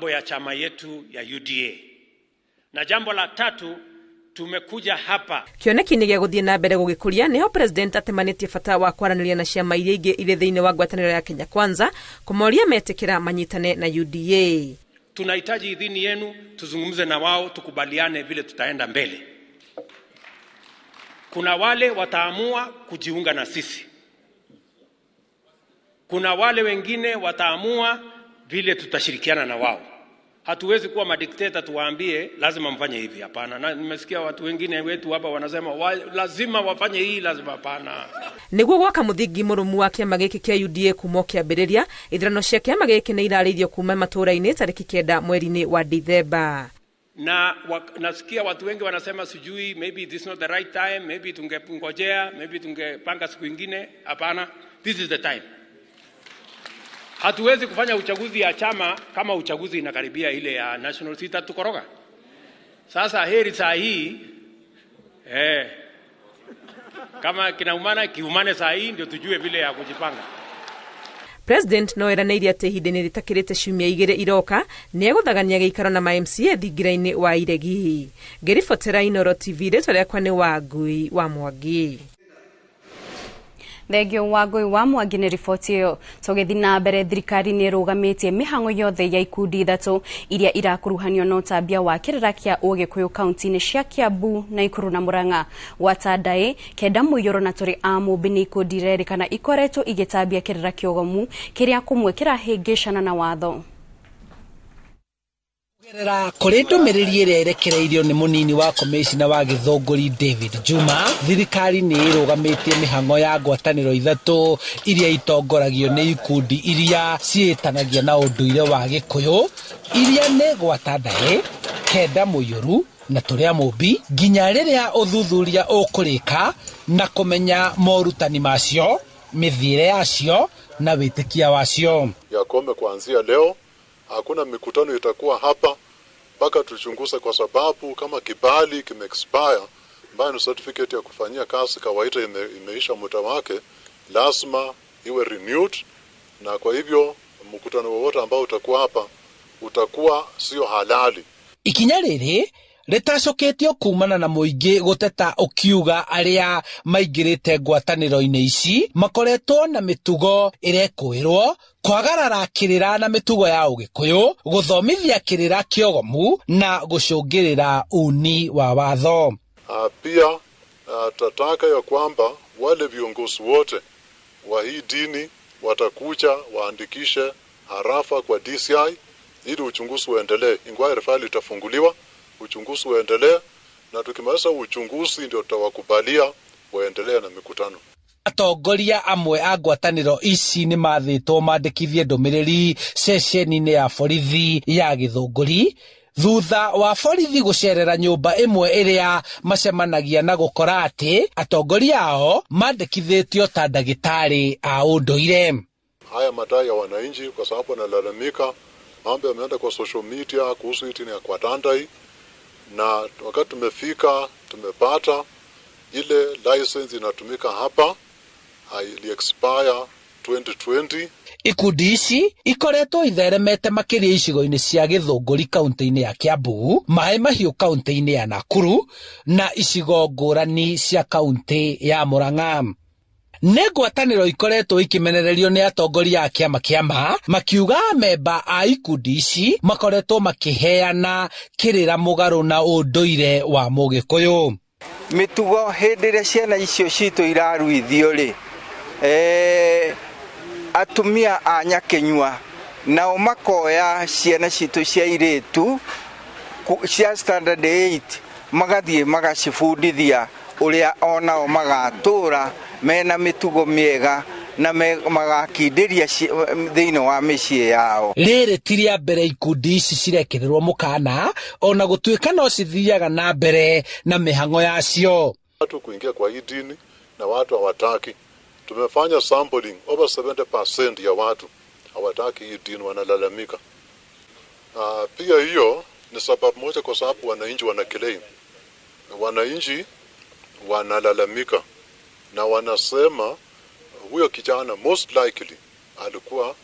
Ya chama yetu ya UDA. Na jambo la tatu, tumekuja hapa Kĩoneki-inĩ gĩa gũthiĩ na mbere gũgĩkũria nĩho president atemanĩtie bata wa kwaranĩria na ciama iria ingĩ irĩ thĩinĩ wa ngwatanĩro ya Kenya Kwanza, kũmoria metĩkĩra manyitane na UDA. Tunahitaji idhini yenu, tuzungumze na wao, tukubaliane vile tutaenda mbele. Kuna wale wataamua kujiunga na sisi, kuna wale wengine wataamua vile tutashirikiana na wao. Hatuwezi kuwa madikteta tuwaambie lazima mfanye hivi. Hapana. Na nimesikia watu wengine wetu hapa wanasema lazima wafanye hii, lazima. Hapana. Nĩguo gwaka mũthingi mũrũmu wa kĩama gĩkĩ kĩa UDA kuma o kĩambĩrĩria, ithurano cia kĩama gĩkĩ nĩ irarĩirio kuma matũũra-inĩ tarĩki 9 mweri-inĩ wa Dithemba. Na nasikia watu wengi wanasema sijui, maybe this is not the right time, maybe tungengojea, maybe tungepanga siku ingine. Hapana, this is the time. Hatuwezi kufanya uchaguzi ya chama kama uchaguzi inakaribia ile ya national, sita tukoroga. Sasa heri saa hii, kama kinaumana kiumane saa hii ndio tujue vile ya kujipanga. President no eranĩire atĩ ihinda-inĩ rĩtakĩrĩte ciumia 2 iroka nĩ egũthagania gĩikaro na ma MCA thingira-inĩ wa Iregi. Ngĩribotera Inooro TV, rĩtwa rĩakwa nĩ Wangui wa Mwangi. Thengio Wangui wa Mwangi nĩ riboti ĩyo. Tũgĩthiĩ na mbere, thirikari nĩ ĩrũgamĩtie mĩhang'o yothe ya ikundi 3 iria irakuruhanio na ũtambia wa kĩrĩra kĩa Ũgĩkũyũ kaunti-inĩ cia Kiambu, Naikuru na Murang'a. Gwata Ndaĩ, Kenda Mũiyũro na Tũrĩ a Mũmbi nĩ ikundi irerĩkana ikoretwo igĩtambia kĩrĩra kĩogomu kĩrĩa kũmwe kĩrahĩngĩcana na watho. Kũgerera kũrĩ ndũmĩrĩri ĩrĩa ĩrekereirio nĩ mũnini wa komĩcina wa Gĩthũngũri David Juma, thirikari nĩ ĩrũgamĩtie mĩhang'o ya ngwatanĩro 3 iria itongoragio nĩ ikundi iria ciĩtanagia na ũndũire wa Gĩkũyũ, iria nĩ Gwata Ndaĩ, Kenda Mũiyũru na Tũrĩ a Mũmbi, nginya rĩrĩa ũthuthuria ũkũrĩka na kũmenya morutani macio, mĩthiĩre yacio na wĩtĩkia wacio. Yakome kuanzia leo hakuna mikutano itakuwa hapa mpaka tuchunguze, kwa sababu kama kibali kime expire, ambayo ni certificate ya kufanyia kazi kawaida imeisha muda wake, lazima iwe renewed, na kwa hivyo mkutano wowote ambao utakuwa hapa utakuwa sio halali. Ikinya rĩrĩ rĩtacũkĩtio kumana na mũingĩ gũteta ũkiuga arĩa maingĩrĩte ngwatanĩro-inĩ ici makoretwo na mĩtugo ĩrekũĩrwo, kwagarara kĩrĩra na mĩtugo ya Ũgĩkũyũ, gũthomithia kĩrĩra kĩogomu na gũcũngĩrĩra uni wa watho. Pia tataka ya kwamba wale viongozi wote wa hii dini watakuja waandikishe harafa kwa DCI ili uchunguzi uendelee. Inquiry file itafunguliwa, uchunguzi uendelee, na tukimaliza uchunguzi ndio tutawakubalia waendelee na mikutano. Atongoria amwe a ngwatanĩro ici nĩ mathĩtwo mandĩkithie ndũmĩrĩri ceceni-inĩ ya borithi ya Gĩthũngũri thutha wa borithi gũcerera nyũmba ĩmwe ĩrĩa macemanagia na gũkora atĩ atongoria ao mandĩkithĩtio ta ndagĩtarĩ a ũndũire. Haya madai ya wananchi, kwa sababu wanalalamika mambo yameenda kwa social media kuhusu hii ya Gwata Ndai, na wakati tumefika tumepata ile license inatumika hapa ili expire 2020. Ikundi ici ikoretwo itheremete makĩria icigo-inĩ cia Gĩthũngũri kaunti-inĩ ya Kiambu, Maĩ Mahiũ kaunti-inĩ ya Nakuru na icigo ngũrani cia kaunti ya Murang'a. Nĩ ngwatanĩro ikoretwo ikĩmenererio nĩ atongoria a kĩama kĩa makiuga memba a ikundi ici makoretwo makĩheana kĩrĩra mũgarũ na ũndũire wa Mũgĩkũyũ. Mĩtugo hĩndĩ ĩrĩa ciana icio citũ iraruithio rĩ, atumia a Nyakĩnyua nao makoya ciana citũ cia airĩtu cia standard 8 magathiĩ magacibundithia ũrĩa onao magatũra mena mĩtugo mĩega na magakindĩria thĩinĩ wa mĩciĩ yao. Rĩrĩ ti rĩa mbere ikundi ici cirekĩrĩrwo mũkana, ona gũtuĩka no cithiaga na mbere na mĩhang'o yacio. Watu kuingia kwa hii dini na watu hawataki. Tumefanya sampling, over 70% ya watu hawataki hii dini, wanalalamika. Pia hiyo ni sababu moja, kwa sababu wananchi wana claim. Wananchi wanalalamika na wanasema huyo kijana most likely alikuwa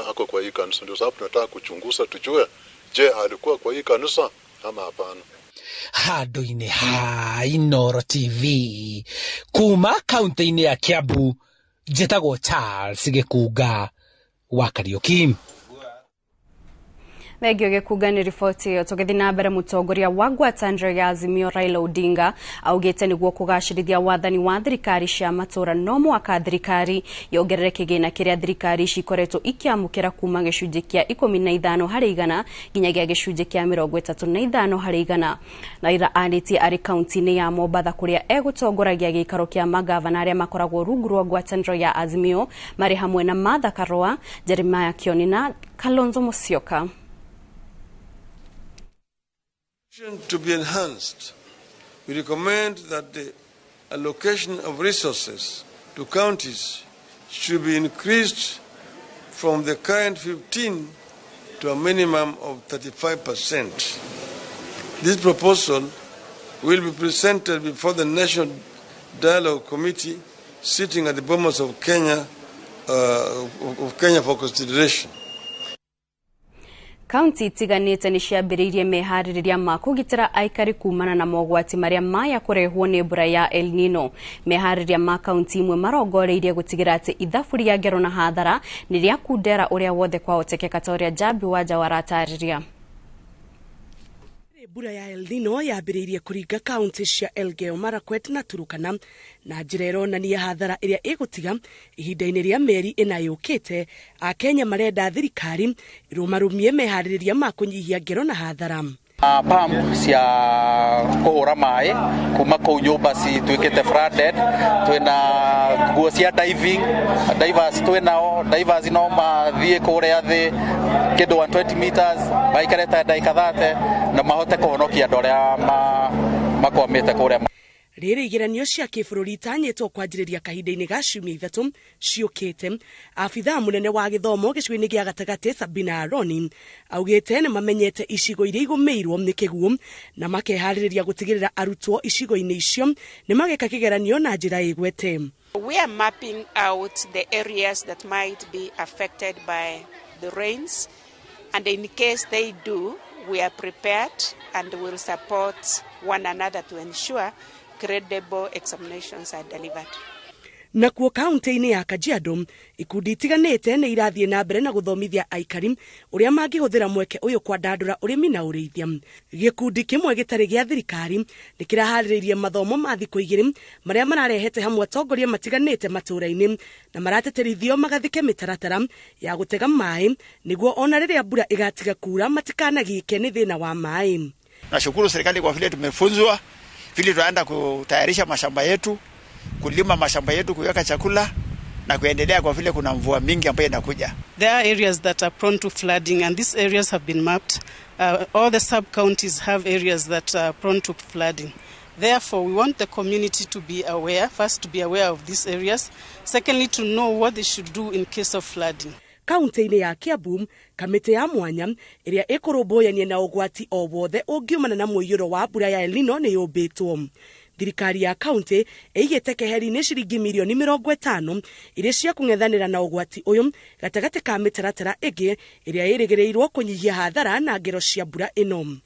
ako kwa hii kanisa. Ndio sababu tunataka kuchunguza tujue, je, alikuwa kwa hii kanisa ama hapana. Handũ-inĩ ha Inooro TV kuma kaunti-inĩ ya Kiambu, njĩtagwo Charles Gĩkunga wa Kariuki. Thengio Gĩkunga nĩ riboti ĩyo. Tũgĩthiĩ na mbere, mũtongoria wa ngwatanĩro ya Azimio Raila Odinga augĩte nĩguo kũgacĩrithia wathani wa thirikari cia matũra no mũhaka thirikari yongerere kĩgĩna kĩrĩa thirikari ici ikoretwo ikĩamũkĩra kuma gĩcunjĩ kĩa 15% nginyagia gĩcunjĩ kĩa 35%. Raila arĩtie arĩ kaunti-inĩ ya Mombatha kũrĩa egũtongoragia gĩikaro kĩa magavana arĩa makoragwo rungu rwa ngwatanĩro ya Azimio marĩ hamwe na Martha Karua, Jeremiah Kioni na Kalonzo Musyoka. To be enhanced, we recommend that the allocation of resources to counties should be increased from the current 15 to a minimum of 35%. This proposal will be presented before the National Dialogue Committee sitting at the Bomas of Kenya for consideration. Kaunti itiganĩte nĩ ciambĩrĩirie meharĩrĩria ma kũgitĩra aikari kumana na mogwati marĩa maya kũrehwo nĩ mbura ya El Nino. Meharĩrĩria ma kaunti imwe marongoreirie gũtigĩra atĩ ithabu rĩa ngero na hathara nĩ rĩakundera ũrĩa wothe kwahotekeka, ta ũrĩa Jambi Wanja waratarĩria. Mbura ya El Nino yambĩrĩirie kũringa kaunti cia Elgeyo Marakwet na Turukana na njĩra ĩronania hathara ĩrĩa ĩgũtiga ihinda-inĩ rĩa mĩeri ĩna yũkĩte. Akenya marenda thirikari ĩrũmarũmie meharĩrĩria ma kũnyihia ngero na hathara. Pump cia kũhũra maĩ kuma kũu nyũmba cituĩkĩte flooded. Twĩna nguo cia diving, divers twĩnao, divers no mathiĩ kũrĩa thĩ kĩndũ 120 meters, maikare ta ndagĩka 30 na mahote kũhonokia andũ arĩa makwamĩte kũrĩa. Rĩrĩ igeranio cia kĩbũrũri itanyĩtwo kwanjĩrĩria kahinda-inĩ ga ciumia 3 ciũkĩte, abithaa mũnene wa gĩthomo gĩcigo-inĩ gĩa gatagatĩ Sabina Aroni augĩte nĩ mamenyete icigo iria igũmĩirwo nĩ kĩguũ na makeharĩrĩria gũtigĩrĩra arutwo icigo-inĩ icio nĩ mageka kĩgeranio na njĩra ĩgwete. We are mapping out the areas that might be affected by the rains, and in case they do, we are prepared and will support one another to ensure credible examinations are delivered. Nakuo kaunti-inĩ ya Kajiado, ikundi itiganĩte nĩ irathiĩ na mbere na gũthomithia aikari ũrĩa mangĩhũthĩra mweke ũyũ kwandandũra ũrĩmi na ũrĩithia. Gĩkundi kĩmwe gĩtarĩ gĩa thirikari nĩ kĩraharĩrĩirie mathomo ma thikũ 2 marĩa mararehete hamwe atongoria matiganĩte matũũra-inĩ na marateterithio magathike mĩtaratara ya gũtega maĩ nĩguo ona rĩrĩa mbura ĩgatiga kura matikanagĩke nĩ thĩna wa maĩ. Nashukuru serikali kwa vile tumefunzwa vile tunaenda kutayarisha mashamba yetu, kulima mashamba yetu, kuweka chakula na kuendelea, kwa vile kuna mvua mingi ambayo inakuja. There are areas that are prone to flooding, and these areas have been mapped. All the sub-counties have areas that are prone to flooding. Therefore, we want the community to be aware, first to be aware of these areas, secondly to know what they should do in case of flooding. Kaunti-inĩ ya Kiambu, kamĩtĩ ya mwanya ĩrĩa ĩkũrũmbũyania na ũgwati o wothe ũngiumana na mũiyũro wa mbura ya El Nino nĩ yũmbĩtwo. Thirikari ya kaunti ĩigĩte keheri-inĩ ciringi mirioni 50 iria cia kũng'ethanĩra na ũgwati ũyũ, gatagatĩ ka mĩtaratara ĩngĩ ĩrĩa ĩrĩgĩrĩirwo kũnyihia hathara na ngero cia mbura ĩno.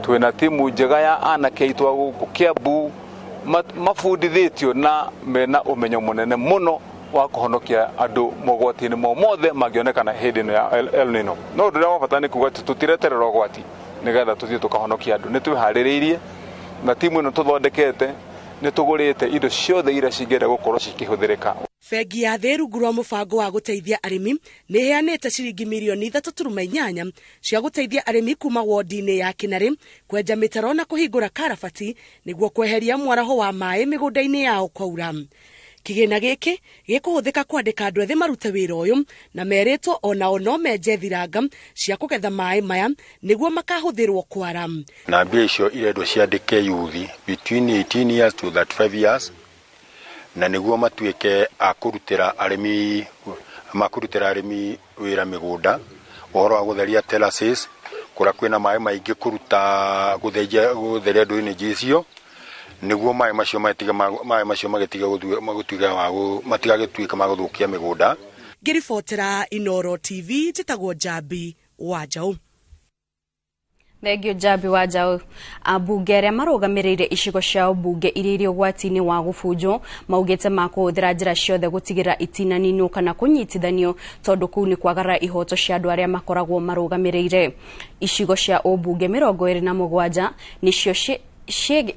Twina timu njega ya anake aitũ a gũkũ Kiambu mabundithĩtio na mena ũmenyo mũnene mũno wa kũhonokia andũ mogwati-inĩ mo mothe mangĩonekana hĩndĩ ĩno ya El Nino. No ũndũ ũrĩa wa bata nĩ kuga atĩ tũtireterera ũgwati nĩgetha tũthiĩ tũkahonokia andũ. Nĩ twĩharĩrĩirie na timu ĩno tũthondekete, nĩ tũgũrĩte indo ciothe iria cingĩenda gũkorwo cikĩhũthĩrĩka. Bengi ya Thĩ rungu rwa mũbango wa gũteithia arĩmi nĩ ĩheanĩte ciringi mirioni 3.8 cia gũteithia arĩmi kuma wondi-inĩ ya Kĩnarĩ kwenja mĩtaro na kũhingũra karabati nĩguo kweheria mwaraho wa maĩ mĩgũnda-inĩ yao kwaura. Kĩgĩna gĩkĩ gĩkũhũthĩka kwandĩka andũ ethĩ marute wĩra ũyũ, na merĩtwo onao no menje thiranga cia kũgetha maĩ maya nĩguo makahũthĩrwo kwara. Na mbia icio irendwo ciandĩke yuthi between 18 years to 35 years, na nĩguo matuĩke a kũrutĩra arĩmi, makũrutĩra arĩmi wĩra mĩgũnda, ũhoro wa gũtheria terraces kũrĩa kwĩna maĩ maingĩ, kũruta gũtheria, gũtheria drainage icio nĩguo maĩ macio matige, maĩ macio magĩtiga magũtuĩka wa matigagĩtuĩka ma gũthũkia mĩgũnda. Ngĩribotera Inooro TV, njĩtagwo Njambi wa Njaũ. Thengio Njambi wa Njaũ. Ambunge arĩa marũgamĩrĩire icigo cia ũmbunge iria irĩ ũgwati-inĩ wa gũbunjwo maugĩte makũhũthĩra njĩra ciothe gũtigĩrĩra itinaninwo kana kũnyitithanio tondũ kũu nĩ kwagarara ihoto cia andũ arĩa makoragwo marũgamĩrĩire. Icigo cia ũmbunge 27 nĩcio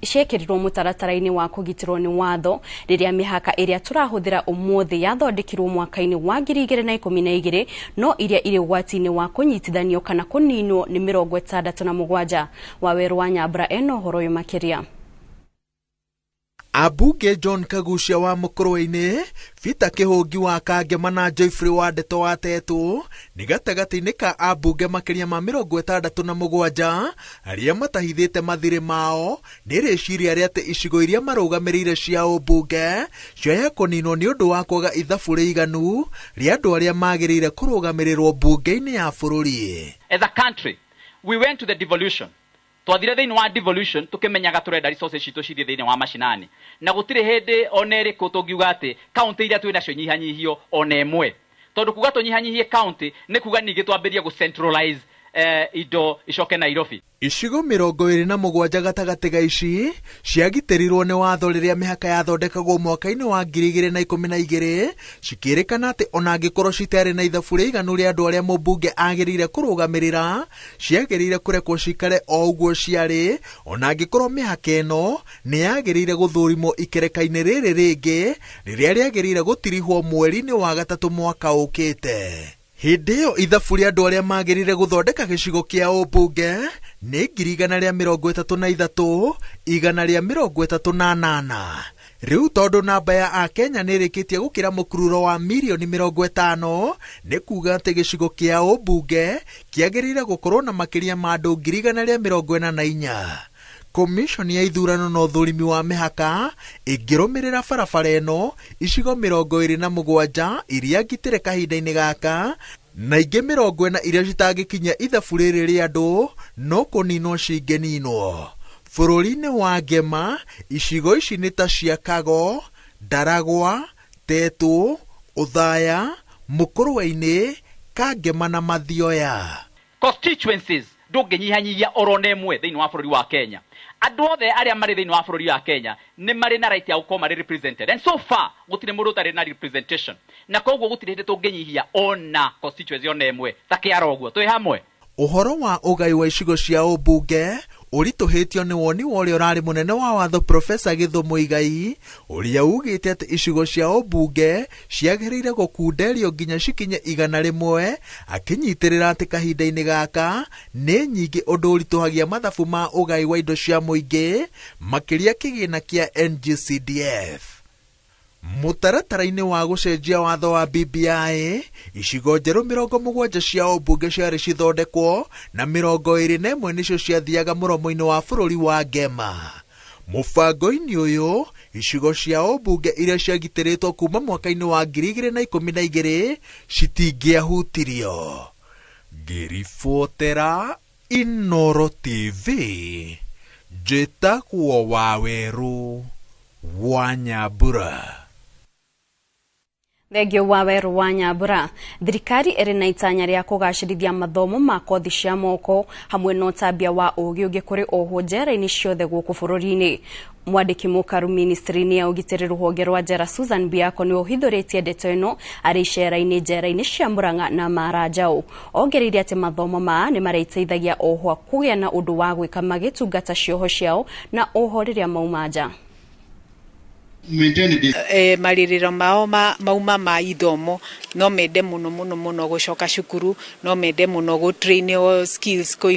ciekĩrirwo mũtaratara-inĩ wa kũgitĩrwo nĩ watho rĩrĩa mĩhaka ĩrĩa tũrahũthĩra ũmũthĩ yathondekirwo mwaka-inĩ wa 2012, no iria irĩ ũgwati-inĩ wa kũnyitithanio kana kũninwo nĩ 67. Wawerũ wa Nyambura ena ũhoro ũyũ makĩria. Ambunge John Kagucia wa Mũkũrwe-inĩ, Peter Kĩhũngi wa Kangema na Geoffrey wa Ndeto wa Tetũ nĩ gatagatĩ-inĩ ka ambunge makĩria ma 67 arĩa matahithĩte mathirĩ mao nĩ rĩciria rĩa atĩ icigo iria marũgamĩrĩire cia ũmbunge cioya kũninwo nĩ ũndũ wa kwaga ithabu rĩiganu rĩa andũ arĩa magĩrĩire kũrũgamĩrĩrwo mbunge-inĩ ya bũrũri. As a country, we went to the devolution. Twathire thĩinĩ wa devolution tukimenyaga turenda resources citũ cithiĩ thĩinĩ wa mashinani, na gũtirĩ hĩndĩ ona ĩrĩkũ tũngiuga atĩ kaunti iria twĩ nacio nyihanyihio ona ĩmwe, tondũ kuga tũnyihanyihie kaunti nĩ kuga ningĩ twambĩrie gũ centralize indo icoke Nairobi. Icigo 27 gatagatĩ ga ici ciagitĩrirwo nĩ watho rĩrĩa mĩhaka yathondekagwo mwaka-inĩ wa 2012, cikĩrĩkana atĩ ona angĩkorwo citarĩ na ithabu rĩiganu rĩa andũ arĩa mũmbunge agĩrĩire kũrũgamĩrĩra, ciagĩrĩire kũrekwo cikare o ũguo ciarĩ, ona angĩkorwo mĩhaka ĩno nĩ yagĩrĩire gũthũrimwo ikereka-inĩ rĩrĩ rĩngĩ rĩrĩa rĩagĩrĩire gũtirihwo mweri-inĩ wa gatatũ mwaka ũkĩte. Hĩndĩ ĩyo ithabu rĩa andũ arĩa magĩrĩire gũthondeka gĩcigo kĩa ũmbunge nĩ 133,138. Rĩu tondũ namba ya Akenya nĩ ĩrĩkĩtie gũkĩra mũkururo wa mirioni 50, nĩ kuga atĩ gĩcigo kĩa ũmbunge kĩagĩrĩire gũkorwo na makĩria ma andũ 144,000. Komishoni ya ithurano na ũthũrimi wa mĩhaka ĩngĩrũmĩrĩra barabara ĩno, icigo 27 iria ngitĩre kahinda-inĩ gaka na ingĩ 40 iria citangĩkinyia ithabu rĩrĩ rĩa andũ no kũninwo cingĩninwo. Bũrũri-inĩ wa Ngema, icigo ici nĩ ta cia Kago, Ndaragwa, Tetũ, Othaya, Mũkũrwe-inĩ, Kangema na Mathioya. Constituencies ndũngĩnyihanyihia oro na ĩmwe thĩinĩ wa bũrũri wa Kenya. Andũ othe arĩa marĩ thĩinĩ wa bũrũri wa Kenya nĩ marĩ na right ya gũkorwo marĩ represented, and so far gũtirĩ mũndũ ũtarĩ na representation, na koguo gũtirĩ hĩndĩ tũngĩnyihia ona constituency ona ĩmwe ta kĩara ũguo twĩ hamwe. Ũhoro wa ũgai wa icigo cia ũmbunge ũritũhĩtio nĩ woni wa ũrĩa ũrarĩ mũnene wa watho Profesa Githu Muigai, ũrĩa ugĩte atĩ icigo cia ũmbunge ciagĩrĩire gũkunderio nginya cikinye 100, akĩnyitĩrĩra atĩ kahinda-inĩ gaka nĩ nyingĩ ũndũ ũritũhagia mathabu ma ũgai wa indo cia mũingĩ makĩria kĩgĩna kĩa NGCDF. Mũtaratara-inĩ wa gũcenjia watho wa BBI, icigo njerũ 70 cia ũmbunge ciarĩ cithondekwo na 21 nĩcio ciathiaga mũromo-inĩ wa bũrũri wa Ngema. Mũbango-inĩ ũyũ, icigo cia ũmbunge iria ciagitĩrĩtwo kuma mwaka-inĩ wa 2012 citingĩahutirio. Ngĩribotera Inooro TV, njĩtagwo Wawerũ wa Nyambura. Thengio Wawerũ wa Nyambura. Thirikari ĩrĩ na itanya rĩa kũgacĩrithia mathomo ma kothi cia moko hamwe na ũtambia wa ũũgĩ ũngĩ kũrĩ ohwo njera-inĩ ciothe gũkũ bũrũri-inĩ. Mwandĩki mũkaru ministry-inĩ ya ũgitĩri rũhonge rwa njera Susan Biako nĩwe ũhithũrĩtie ndeto ĩno arĩ icera-inĩ njera-inĩ cia Murang'a na Maranjau. Ongereire atĩ mathomo maya nĩ marĩteithagia ohwo kũgĩa na ũndũ wa gwĩka magĩtungata cioho ciao na oho rĩrĩa mauma nja. Marĩrĩro mao mauma ma ithomo no mende mũno mũno mũno gũcoka cukuru, no mende mũno gũ train skills, kũ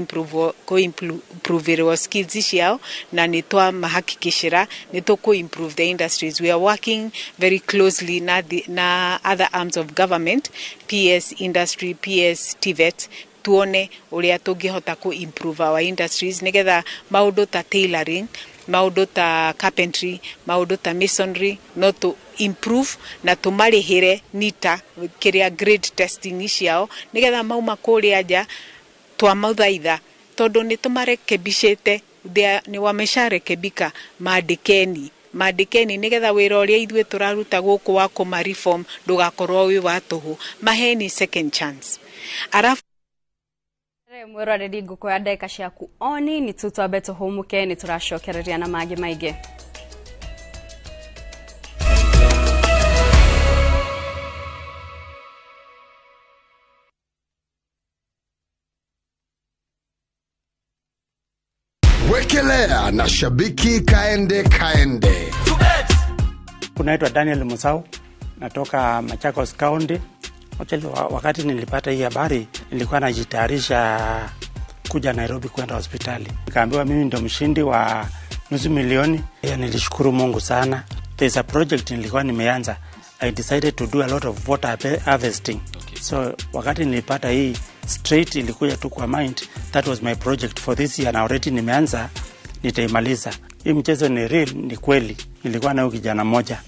improve skills ciao, na nĩ twamahakikishĩra nĩ tũkũ improve the industries. We are working very closely na other arms of government, PS industry, PS TVET, tuone ũrĩa tũngĩhota kũ improve our industries nĩgetha maũndũ ta tailoring, maũndũ ta carpentry, maũndũ ta masonry no to improve na tũmarĩhĩre nita kĩrĩa grade testing ciao nĩgetha mauma kũrĩa nja twamũthaitha tondũ nĩ tũmarekebicĩte, nĩ wamesharekebika, mandĩkeni. Mandĩkeni nĩgetha wĩra ũrĩa ithuĩ tũraruta gũkũ wa kũma reform ndũgakorwo wĩ wa tũhũ. Maheni second chance. Arafu Mwĩroreri ngũkũ ya ndagĩka ciaku o nini tu twambe tũhũmũke nĩ tũracokereria na mangĩ maingĩ. Wekelea na shabiki kaende kaende. Kunaitwa Daniel Musau, natoka Machakos County. Actually, wakati nilipata hii habari nilikuwa najitayarisha kuja Nairobi kwenda hospitali. Nikaambiwa mimi ndo mshindi wa 500,000. Nilishukuru Mungu sana. There's a project nilikuwa nimeanza. I decided to do a lot of water harvesting. Okay. So wakati nilipata hii straight ilikuja tu kwa mind, that was my project for this year na already nimeanza, nitaimaliza. Hii mchezo ni real, ni kweli. Nilikuwa na kijana mmoja.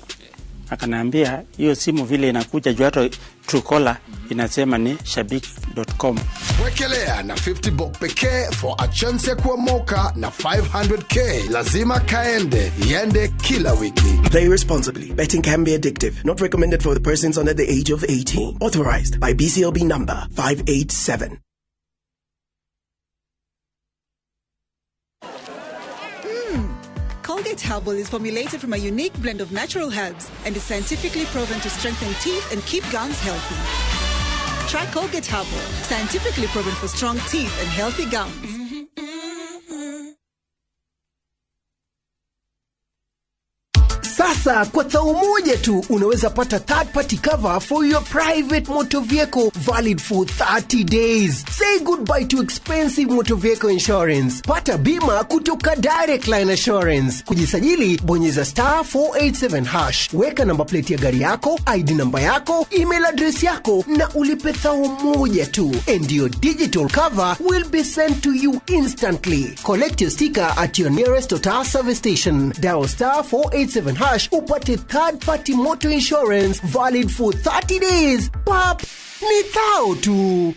Akaniambia hiyo simu vile inakuja juu hata Truecaller inasema ni shabiki.com. Wekelea na 50 bob pekee for a chance ya kuomoka na 500k. Lazima kaende, iende kila wiki. Play responsibly. Betting can be addictive. Not recommended for the persons under the age of 18. Authorized by BCLB number 587. Colgate Herbal is formulated from a unique blend of natural herbs and is scientifically proven to strengthen teeth and keep gums healthy. Try Colgate Herbal, scientifically proven for strong teeth and healthy gums. Sasa kwa thao moja tu unaweza pata third party cover for your private motor vehicle valid for 30 days. Say goodbye to expensive motor vehicle insurance. Pata bima kutoka Direct Line Assurance. Kujisajili bonyeza star 487 hash. Weka namba plate ya gari yako, ID namba yako, email address yako na ulipe thao moja tu. And your digital cover will be sent to you instantly. Collect your sticker at your nearest Total service station. Dial star 487 hash upate third party motor insurance valid for 30 days. Pap, ni thao tu.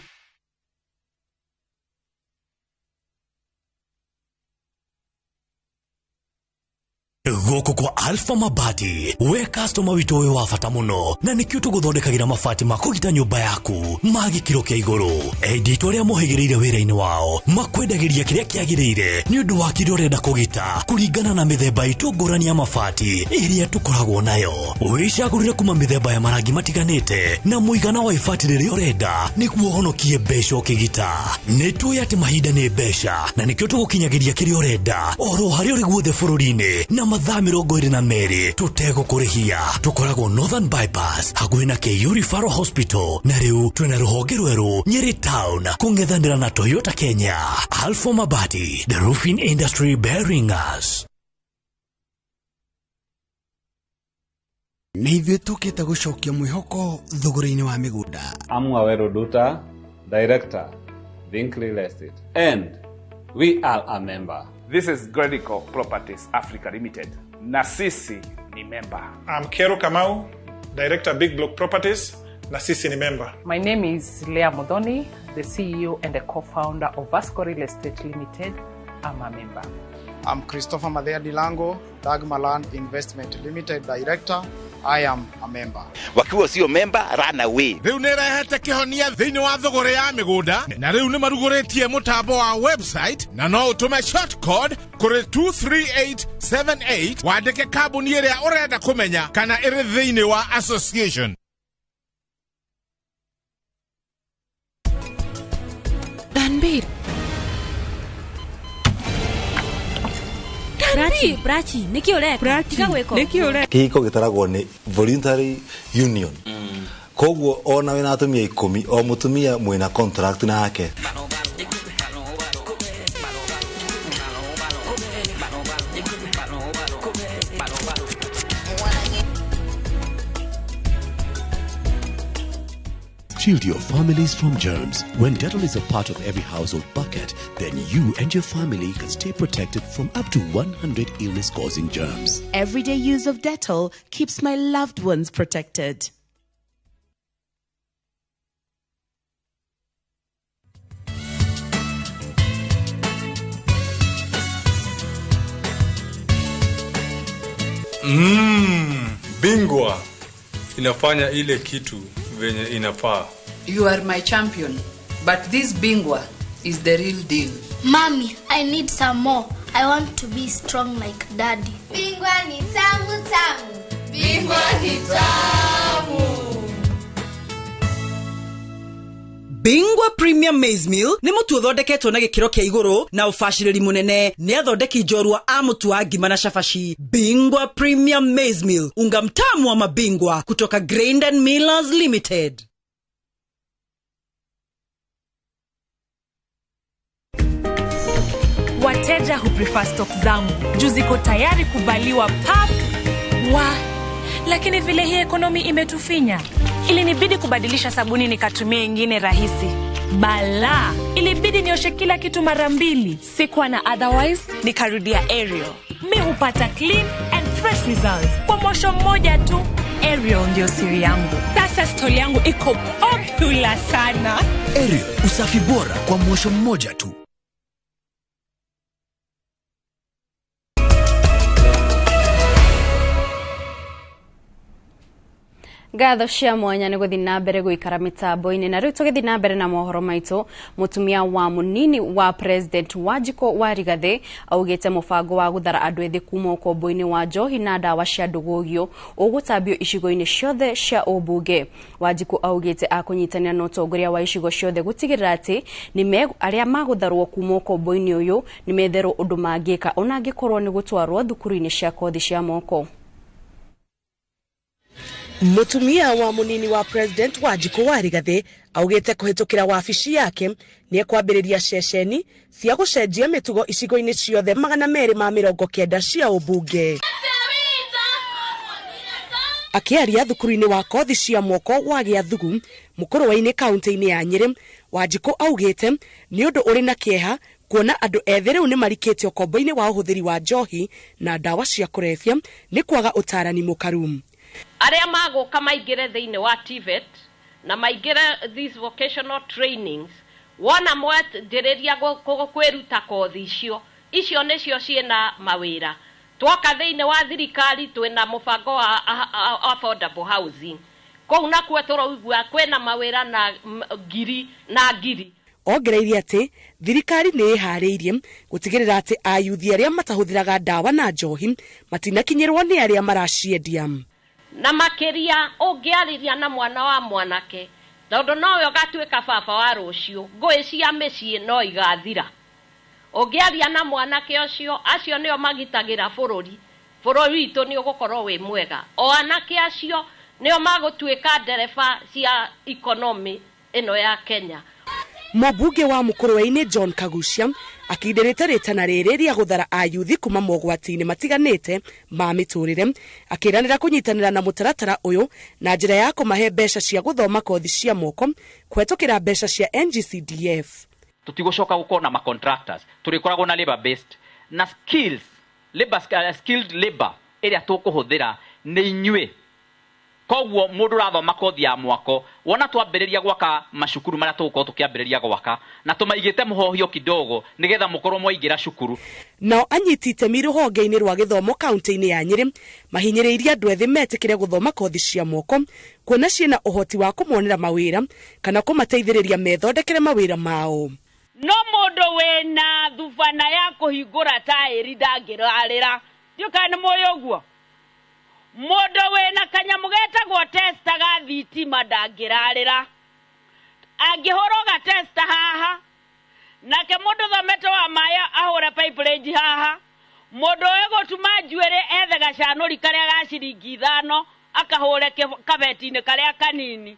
Gũkũ kwa Alpha Mabati we customer witũ wĩ wa bata mũno na nĩkĩo tũgũthondekagĩra mabati ma kũgita nyũmba yaku ma gĩkĩro kĩa igũrũ. Endia itũ arĩa mohĩgĩrĩire wĩra-inĩ wao makwendagĩria kĩrĩa kĩagĩrĩire nĩ ũndũ wa kĩrĩa ũrenda kũgita kũringana na mĩthemba itũ ngũrani ya mabati ĩrĩa tũkoragwo nayo. Wĩcagũrĩre kuma mĩthemba ya marangi matiganĩte na mũigana wa ibati rĩrĩa ũrenda nĩguo ũhonokie mbeca ũkĩgita. Nĩ tũĩ atĩ mahinda nĩ mbeca na nĩkĩo tũgũkinyagĩria kĩrĩa ũrenda oro harĩa ũrĩ guothe bũrũri-inĩ na mathaa 22 tũtegũkũrĩhia. Tũkoragwo Northern Bypass hakuhĩ na KU Referral Hospital na rĩu twĩna rũhonge rwerũ Nyeri Town kũng'ethanĩra na Toyota Kenya. Alpha Mabati, the roofing industry bearing us. Nĩ ithuĩ tũkĩte gũcokia mwĩhoko thogora-inĩ wa mĩgũnda. I'm Waweru Duta, Director, Think Real Estate, and we are a member. This is Gredico Properties Africa Limited. Na sisi ni member. I'm Kero Kamau, Director Big Block Properties. Na sisi ni member. My name is Leah Modoni, the CEO and the co-founder of Vasco Real Estate Limited. I'm a member. I'm Christopher Madea Dilango, Dagmaland Investment Limited Director. I am a member. Wakiwa sio member, run away. Riu nĩ ĩrehete kĩhonia thĩinĩ wa thogora ya mĩgũnda na rĩu nĩ marugũrĩtie mũtambo wa website na no ũtũme short code kũrĩ 23878 wandĩke kambuni ĩrĩa ũrenda kũmenya kana ĩrĩ thĩinĩ wa association. Danbir. Prachi, Prachi, nĩkĩ ũreka? Tiga gwĩka. Nĩkĩ ũreka? Kĩhiko gĩtaragwo nĩ voluntary union. Koguo ona wĩna atumia 10 o mũtumia mwĩna contract nake. Shield your families from germs. When Dettol is a part of every household bucket, then you and your family can stay protected from up to 100 illness-causing germs. Everyday use of Dettol keeps my loved ones protected. Bingwa inafanya ile kitu venye inafaa. You are my champion, but this Bingwa is the real deal. Mommy, I need some more. I want to be strong like daddy. Bingwa ni tamu tamu. Bingwa ni tamu. Bingwa Premium Maize Meal nĩ mũtu ũthondeketwo na gĩkĩro kĩa igũrũ na ũbacĩrĩri mũnene nĩ athondeki njorua a mũtu wa ngima na cabaci. Bingwa Premium Maize Meal, unga mtamu wa mabingwa kutoka Grain and Millers Limited. Wateja huprefer stock zangu juu ziko tayari kuvaliwa pap wa, lakini vile hii ekonomi imetufinya, ilinibidi kubadilisha sabuni nikatumia ingine rahisi. Bala, ilibidi nioshe kila kitu mara mbili. Sikuwa na otherwise, nikarudia Ariel. Mi hupata clean and fresh results kwa mwosho mmoja tu. Ariel ndio siri yangu. Sasa stoli yangu iko popular sana. Ariel, usafi bora kwa mwosho mmoja tu. Ngatho cia mwanya nĩ gũthiĩ na mbere gũikara mĩtambo-inĩ na rĩu tũgĩthiĩ na mbere na mohoro maitũ. Mũtumia wa mũnini wa President Wanjikũ wa Rigathĩ augĩte mũbango wa gũthara andũ ethĩ kuma ũkombo-inĩ wa njohi na ndawa cia ndũgũgio ũgũtambio icigo-inĩ ciothe cia ũmbunge. Wanjikũ augĩte akũnyitanĩra na ũtongoria wa icigo ciothe gũtigĩrĩra atĩ arĩa magũtharwo kuma ũkombo-inĩ ũyũ nĩ metherwo ũndũ mangĩka ona angĩkorwo nĩ gũtwarwo thukuru-inĩ cia kothi cia moko. Mutumia wa munini wa President Wanjikũ wa Rigathĩ augĩte kũhĩtũkĩra wabici yake nĩ ekwambĩrĩria ceceni cia gũcenjia mĩtugo icigo-inĩ ciothe 290 cia ũmbunge. Akĩaria thukuru-inĩ wa kothi cia moko wa Gĩathugu Mũkũrwe-inĩ kaunti-inĩ ya Nyĩrĩ, Wanjikũ augĩte nĩ ũndũ ũrĩ na kĩeha kuona andũ ethĩ rĩu nĩ marikĩte ũkombo-inĩ wa ũhũthĩri wa njohi na ndawa cia kũrebia nĩ kwaga ũtarani mũkaru. Arĩa magũka maingĩre thĩinĩ wa TVET na maingĩre these vocational trainings, wona mwanjĩrĩria kwĩruta kothi icio, icio nĩcio ciĩna mawĩra. Twoka thĩinĩ wa thirikari twĩna mũbango wa affordable housing, kũu nakuo tũraigua kwĩna mawĩra na ngiri na ngiri. Ongereirie atĩ thirikari nĩ ĩharĩirie gũtigĩrĩra atĩ ayuthi arĩa matahũthĩraga ndawa na njohi matinakinyĩrwo nĩ arĩa maraciendia. Na makĩria ũngĩarĩria na mwana wa mwanake tondũ nowe ũgatuĩka baba wa rũciũ, ngũĩ cia mĩciĩ no igathira. Ũngĩaria na mwanake ũcio, acio nĩo magitagĩra bũrũri, bũrũri witũ nĩ ũgũkorwo wĩ mwega. O anake acio nĩo magũtuĩka ndereba cia economy ĩno ya Kenya. Mũmbunge wa Mũkũrwe-inĩ John Kagucia akindĩrĩte rĩtana rĩrĩ rĩa gũthara ayuthi kuma mogwati-inĩ matiganĩte ma mĩtũrĩre, akĩranĩra kũnyitanĩra na mũtaratara ũyũ na njĩra ya kũmahe mbeca cia gũthoma kothi cia moko kũhetũkĩra mbeca cia NGCDF. Tũtigũcoka gũkorwo na ma-contractors, tũrĩkoragwo na labor based na skills, labor, skilled labor ĩrĩa tũkũhũthĩra nĩ inyuĩ. Koguo mũndũ ũrathoma kothi ya mwako, wona twambĩrĩria gwaka macukuru marĩa tũgũkorwo tũkĩambĩrĩria gwaka na tũmaigĩte mũhohio kidogo nĩgetha mũkorwo mwaingĩra cukuru. Nao anyiti itemi rũhonge-inĩ rwa gĩthomo kaunti-inĩ ya Nyĩrĩ mahinyĩrĩirie andũ ethĩ metĩkĩre gũthoma kothi cia moko kuona ciĩna ũhoti wa kũmonera mawĩra kana kũmateithĩrĩria methondekere mawĩra mao. No mũndũ wĩna thubana ya kũhingũra taĩri ndangĩrarĩra, ndiũ kana nĩ mũĩ ũguo. Mũndũ wĩna kanyamũ getagwo testa ga thitima ndangĩrarĩra, angĩhũrwo gatesta haha, nake mũndũ thomete wa maĩ ahũre pipe range haha, mũndũ ũĩ gũtuma njuĩrĩ ethe gacanũri karĩa ga ciringi 5 akahũre kabeti-inĩ karĩa kanini.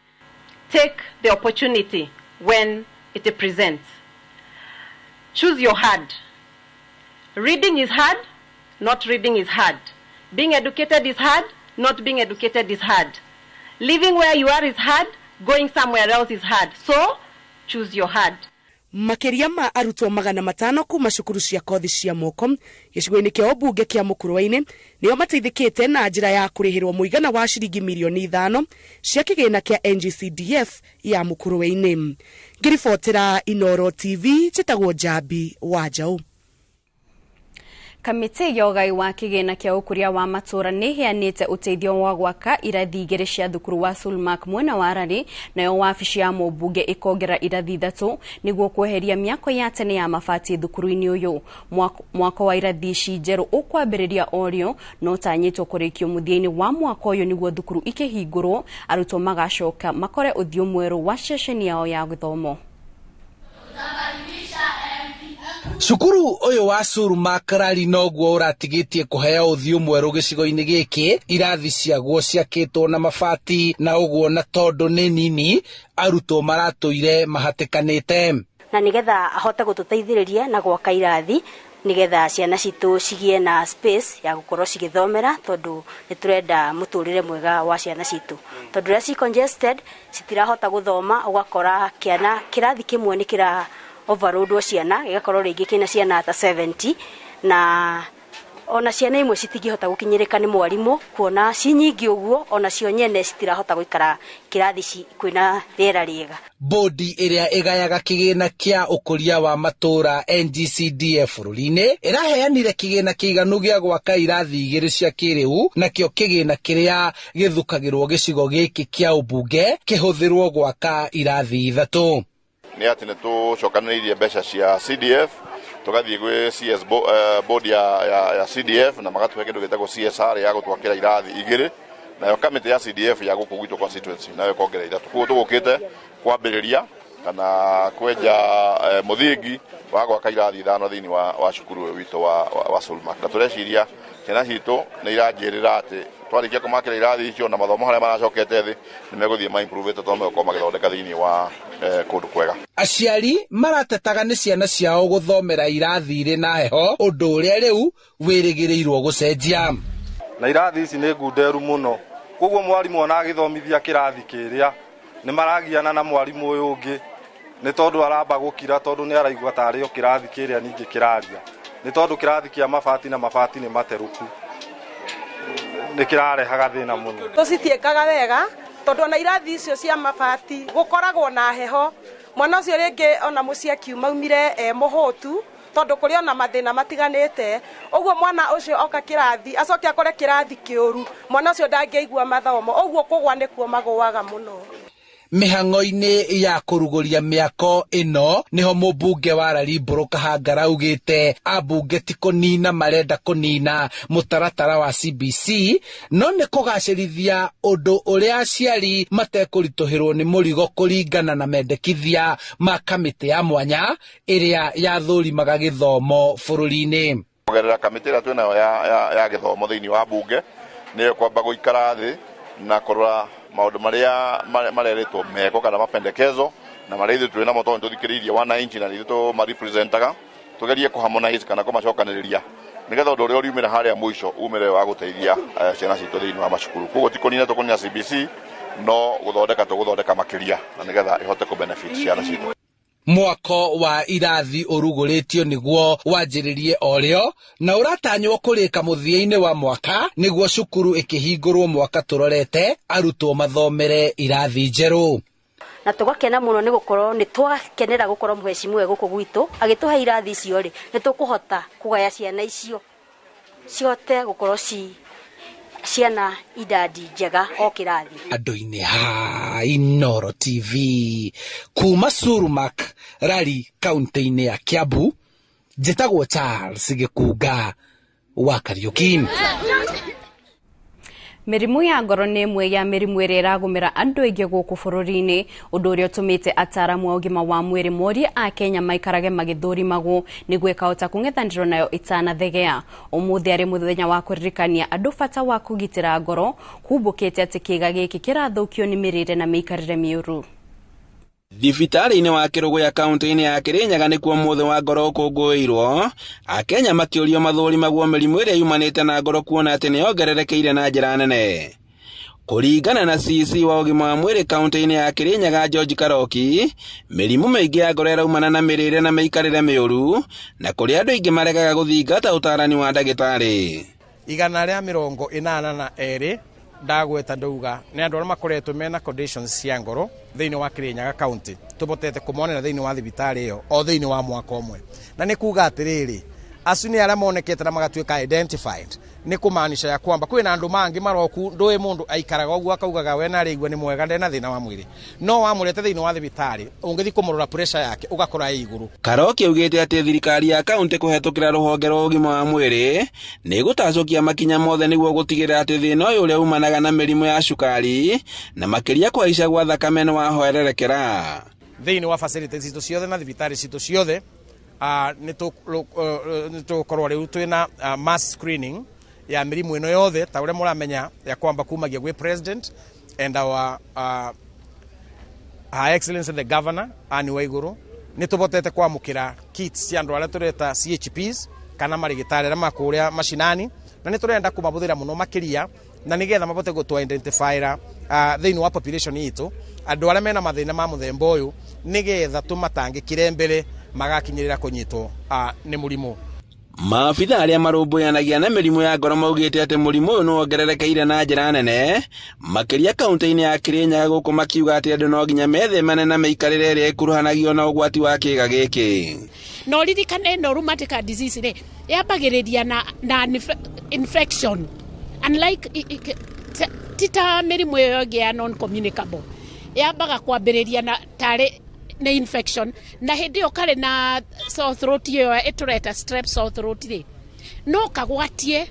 Take the opportunity when it presents. Choose your hard. Reading is hard, not reading is hard. Being educated is hard, not being educated is hard. Living where you are is hard, going somewhere else is hard. So, choose your hard. Makĩria ma arutwo 500 kuma cukuru cia kothi cia moko gĩcigo-inĩ kĩa ũmbunge kĩa Mũkũrwe-inĩ nĩo mateithĩkĩte na njĩra ya kũrĩhĩrwo mũigana wa ciringi mirioni 5 cia kĩgĩna kĩa NGCDF ya Mũkũrwe-inĩ. Ngĩribotera Inoro TV, njĩtagwo Njambi wa Njaũ. Kamĩtĩ ya ũgai wa kĩgĩna kĩa ũkũria wa matũra nĩ ĩheanĩte ũteithio wa gwaka irathi 2 cia thukuru wa Sulmak mwena wa Rari, nayo wabici ya mũmbunge ĩkongerera irathi 3 nĩguo kweheria mĩako ya tene ya mabati thukuru-inĩ ũyũ. Mwako wa irathi ici njerũ ũkwambĩrĩria orĩo no ũtanyĩtwo kũrĩkio mũthia-inĩ wa mwaka ũyũ nĩguo thukuru ikĩhingũrwo arutwo magacoka makore ũthiũ mwerũ wa ceceni yao ya gĩthomo. Cukuru ũyũ wa Sulmak Rari noguo ũratigĩtie kũheo ũthiũ mwerũ gĩcigo-inĩ gĩkĩ. Irathi ciaguo ciakĩtwo na mabati na ũguo na tondũ nĩ nini arutwo maratũire mahatĩkanĩte. Na nigetha ahote gũtũteithĩrĩria na gwaka irathi nigetha ciana citũ cigie na space ya gũkorwo cigĩthomera, tondũ nĩ tũrenda mũtũrĩre mwega wa ciana citũ, tondũ rĩrĩa ci congested citirahota gũthoma, ũgakora kĩana kĩrathi kĩmwe nĩ kĩra overloadwo ciana gĩgakorwo rĩngĩ kĩna ciana ta 70, na ona ciana imwe citingĩhota gũkinyĩrĩka nĩ mwarimũ kuona ci nyingĩ ũguo, ona cio nyene citirahota gũikara kĩrathi kwĩna rĩera rĩega. Bodi ĩrĩa ĩgayaga kĩgĩna kĩa ũkũria wa matũra NGCDF bũrũri-inĩ ĩraheanire kĩgĩna kĩiganu gĩa gwaka irathi 2 cia kĩrĩu, nakĩo kĩgĩna kĩrĩa gĩthukagĩrwo gĩcigo gĩkĩ kĩa ũmbunge kĩhũthĩrwo gwaka irathi 3. Nĩ atĩ nĩ tũcokanĩrĩirie mbeca cia CDF tũgathiĩ gwĩ CS board ya CDF na magatũhe kĩndũ gĩtagwo CSR ya gũtwakĩra irathi 2, nayo kamĩtĩ ya CDF ya gũkũ gwitũ constituency nayo ĩkongerera 3. Koguo tũgũkĩte kwambĩrĩria kana kwenja mũthingi wa gwaka irathi 5 thĩinĩ wa cukuru ũyũ witũ wa Sulmak. Na tũreciria ciana citũ nĩ iranjĩrĩra atĩ twarĩkia kũmakĩra irathi icio na mathomo harĩa maracokete thĩ nĩ megũthiĩ ma improve tondũ megũkorwo magĩthondeka thĩinĩ wa kũndũ kwega. Aciari maratetaga nĩ ciana ciao gũthomera irathi irĩ na heho, ũndũ ũrĩa rĩu wĩrĩgĩrĩirwo gũcenjia. Na irathi ici nĩ ngunderu mũno, koguo mwarimũ ona agĩthomithia kĩrathi kĩrĩa nĩ maragiana na mwarimũ ũyũ ũngĩ nĩ tondũ aramba gũkira tondũ nĩ araigua tarĩ o kĩrathi kĩrĩa ningĩ kĩraria, nĩ tondũ kĩrathi kĩa mabati na mabati nĩ materũku nĩ kĩrarehaga thĩna mũno. Tũcitiĩkaga wega tondũ ona irathi icio cia mabati gũkoragwo na heho, mwana ũcio rĩngĩ ona mũciĩ akiuma aumire mũhũtu tondũ kũrĩ ona mathĩna matiganĩte, ũguo mwana ũcio oka kĩrathi acoke akore kĩrathi kĩũru, mwana ũcio ndangĩigua mathomo, ũguo kũgwa nĩkuo magũaga mũno. Mĩhang'o-inĩ ya kũrugũria mĩako ĩno nĩho mũmbunge wa Rari Mbũrũ Kahangara augĩte ambunge ti kũnina marenda kũnina mũtaratara wa CBC, no nĩ kũgacĩrithia ũndũ ũrĩa aciari matekũritũhĩrwo nĩ mũrigo kũringana na mendekithia ma kamĩtĩ ya mwanya ĩrĩa yathũrimaga gĩthomo bũrũri-inĩ. Kũgerera kamĩtĩ ĩrĩa twĩnayo ya gĩthomo thĩinĩ wa bunge nĩyo kwamba gũikara thĩ na kũrora maũndũ marĩa marerĩtwo meko kana mapendekezo na marĩa ithuĩ twĩ namo tondũ tũthikĩrĩirie wananchi na ithuĩ tũmarepresentaga, tũgerie kũharmonize kana kũmacokanĩrĩria nĩgetha ũndũ ũrĩa ũriumĩra harĩa mũico umĩre wa gũteithia ciana citũ thĩinĩ wa macukuru. Koguo ti kũnina tũkũnina CBC no gũthondeka tũgũthondeka makĩria na nĩgetha ĩhote kũbenefit ciana citũ. Mwako wa irathi ũrugũrĩtio nĩguo wanjĩrĩrie orĩo na ũratanywo kũrĩka mũthia-inĩ wa mwaka nĩguo cukuru ĩkĩhingũrwo mwaka tũrorete arutwo mathomere irathi njerũ. Na tũgakena mũno nĩ gũkorwo nĩ twakenera gũkorwo mũhecimiwa gũkũ gwitũ agĩtũhe irathi icio rĩ, nĩ tũkũhota kũgaya ciana icio cihote gũkorwo ci ciana idadi njega o kĩrathi. Andũ-inĩ ha Inooro TV kuma Sulmak Rari kaunti-inĩ ya Kiambu, njĩtagwo Charles Gĩkunga wa Kariuki. Mĩrimũ ya ngoro nĩ ĩmwe ya mĩrimũ ĩrĩa ĩragũmĩra andũ aingĩ gũkũ bũrũri-inĩ, ũndũ ũrĩa ũtũmĩte ataaramu a ũgima wa mwĩrĩ morie a Kenya maikarage magĩthũrimagwo nĩguo ĩkahota kũng'ethanĩrwo nayo ĩtanathegea. Ũmũthĩ arĩ mũthenya wa kũririkania andũ bata wa kũgitĩra ngoro, kumbũkĩte atĩ kĩĩga gĩkĩ kĩrathũkio nĩ mĩrĩre na mĩikarĩre mĩũru. Thibitarĩ-inĩ wa Kĩrũgũya kaunti-inĩ ya Kĩrĩnyaga nĩkuo mũthĩ wa ngoro ũkũngũĩirwo, Akenya makĩũrio mathũrimagwo mĩrimũ ĩrĩa yumanĩte na ngoro kuona atĩ nĩyongererekeire na njĩra nene. Kũringana na CC wa ũgima wa mwĩrĩ kaunti-inĩ ya Kĩrĩnyaga George Karoki, mĩrimũ mĩingĩ ya ngoro ĩraumana na mĩrĩre na mĩikarĩre mĩũru, na kũrĩ andũ aingĩ maregaga gũthingata ũtaarani wa ndagĩtarĩ. 182 ndagweta ndauga nĩ andũ arĩa makoretwo mena conditions cia ngoro thĩinĩ wa Kĩrĩnyaga county tũbotete kũmonera thĩinĩ wa thibitarĩ ĩyo o thĩinĩ wa mwaka ũmwe, na nĩ kuga atĩrĩrĩ Acu nĩ arĩa monekete na magatuĩka identified, nĩ kũmaanisha ya kwamba kwĩna andũ mangĩ maroku ndũĩ mũndũ aikaraga ũguo akaugaga we narĩigua nĩ mwega ndena thĩna wa mwĩrĩ, no wamũrete thĩinĩ wa thibitarĩ ũngĩthiĩ kũmũrora pressure yake ũgakora ĩ igũrũ. Karoki augĩte atĩ thirikari ya kaunti kũhetũkĩra rũhonge rwa ũgima wa mwĩrĩ nĩ ĩgũtacũkia makinya mothe nĩguo gũtigĩrĩra atĩ thĩna ũyũ ũrĩa umanaga na mĩrimũ ya cukari na makĩria kũhaica gwa thakame nĩ wahoererekera. Thĩinĩ wa facilities citũ ciothe na thibitarĩ citũ ciothe nĩ tũgũkorwo rĩu twĩna mass screening ya mĩrimũ ĩno yothe ta ũrĩa mũramenya ya kwamba kumagia gwĩ president and our Her Excellency the Governor Anne Waiguru. Nĩ tũbotete kwamũkĩra kits cia andũ arĩa tũreta CHPs kana marigitari arĩa makũrĩa macinani, na nĩ tũrenda kũmabũthĩra mũno makĩria na nĩgetha mabote gũtũ identifyra thĩinĩ wa population itũ andũ arĩa mena mathĩna ma mũthemba ũyũ nĩgetha tũmatangĩkĩre mbere magakinyĩrĩra kũnyitwo nĩ mũrimũ. Maabitha arĩa marũmbũyanagia na mĩrimũ ya ngoro maugĩte atĩ mũrimũ ũyũ nĩwongererekeire na njĩra nene makĩria kaunti-inĩ ya Kirinyaga, gũkũ makiuga atĩ andũ no nginya methemane na mĩikarĩre ĩrĩa ĩkuruhanagio na ũgwati wa kĩĩga gĩkĩ. Na ũririkane ĩno rheumatic disease rĩ yambagĩrĩria na infection, unlike ti ta mĩrimũ ĩyo ĩngĩ ya non communicable, yambaga kwambĩrĩria na tarĩ nĩ infection, na hĩndĩ ĩyo karĩ na sore throat ĩyo ĩtũreta strep sore throat rĩ, no kagwatie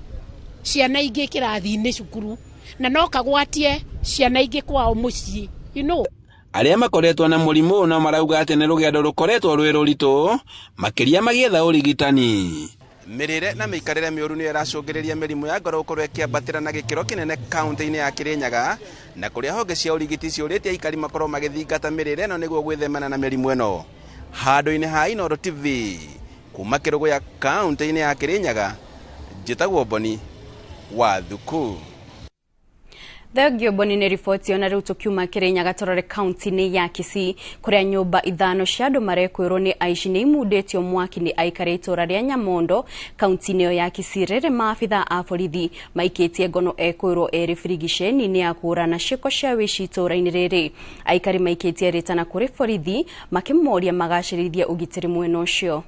ciana ingĩ kĩrathi-inĩ cukuru na no kagwatie ciana ingĩ kwao mũciĩ, you know. Arĩa makoretwo na mũrimũ ũyũ no marauga atĩ nĩ rũgendo rũkoretwo rwĩ rũritũ makĩria magĩetha ũrigitani. Mĩrĩre na mĩikarĩre mĩũru nĩyo ĩracũngĩrĩria mĩrimũ ya ngoro gũkorwo ĩkĩambatĩra na gĩkĩro kĩnene kaunti-inĩ ya Kirinyaga, na kũrĩa honge cia ũrigiti ciũrĩtie aikari makorwo magĩthingata mĩrĩre ĩno nĩguo gwĩthemana na mĩrimũ ĩno. Handũ-inĩ ha Inooro TV kuma Kĩrũgũya kaunti-inĩ ya Kirinyaga, njĩtagwo Boni wa Thuku. Thengio Boni nĩ riboti. Ona rĩu tũkiuma Kirinyaga tũrore kaunti-inĩ ya Kisii kũrĩa nyũmba 5 cia andũ marekwĩrwo nĩ aici nĩ imundĩtio mwaki nĩ aikari itũra rĩa Nyamondo kaunti-inĩ ĩyo ya Kisii, rĩrĩ maabitha a borithi maikĩtie ngono ekwĩrwo erĩ birigiceni-inĩ ya kũhũrana ciĩko cia wĩici itũra-inĩ rĩrĩ. Aikari maikĩtie rĩtana kũrĩ borithi makĩmoria magacĩrithie ũgitĩri mwena ũcio.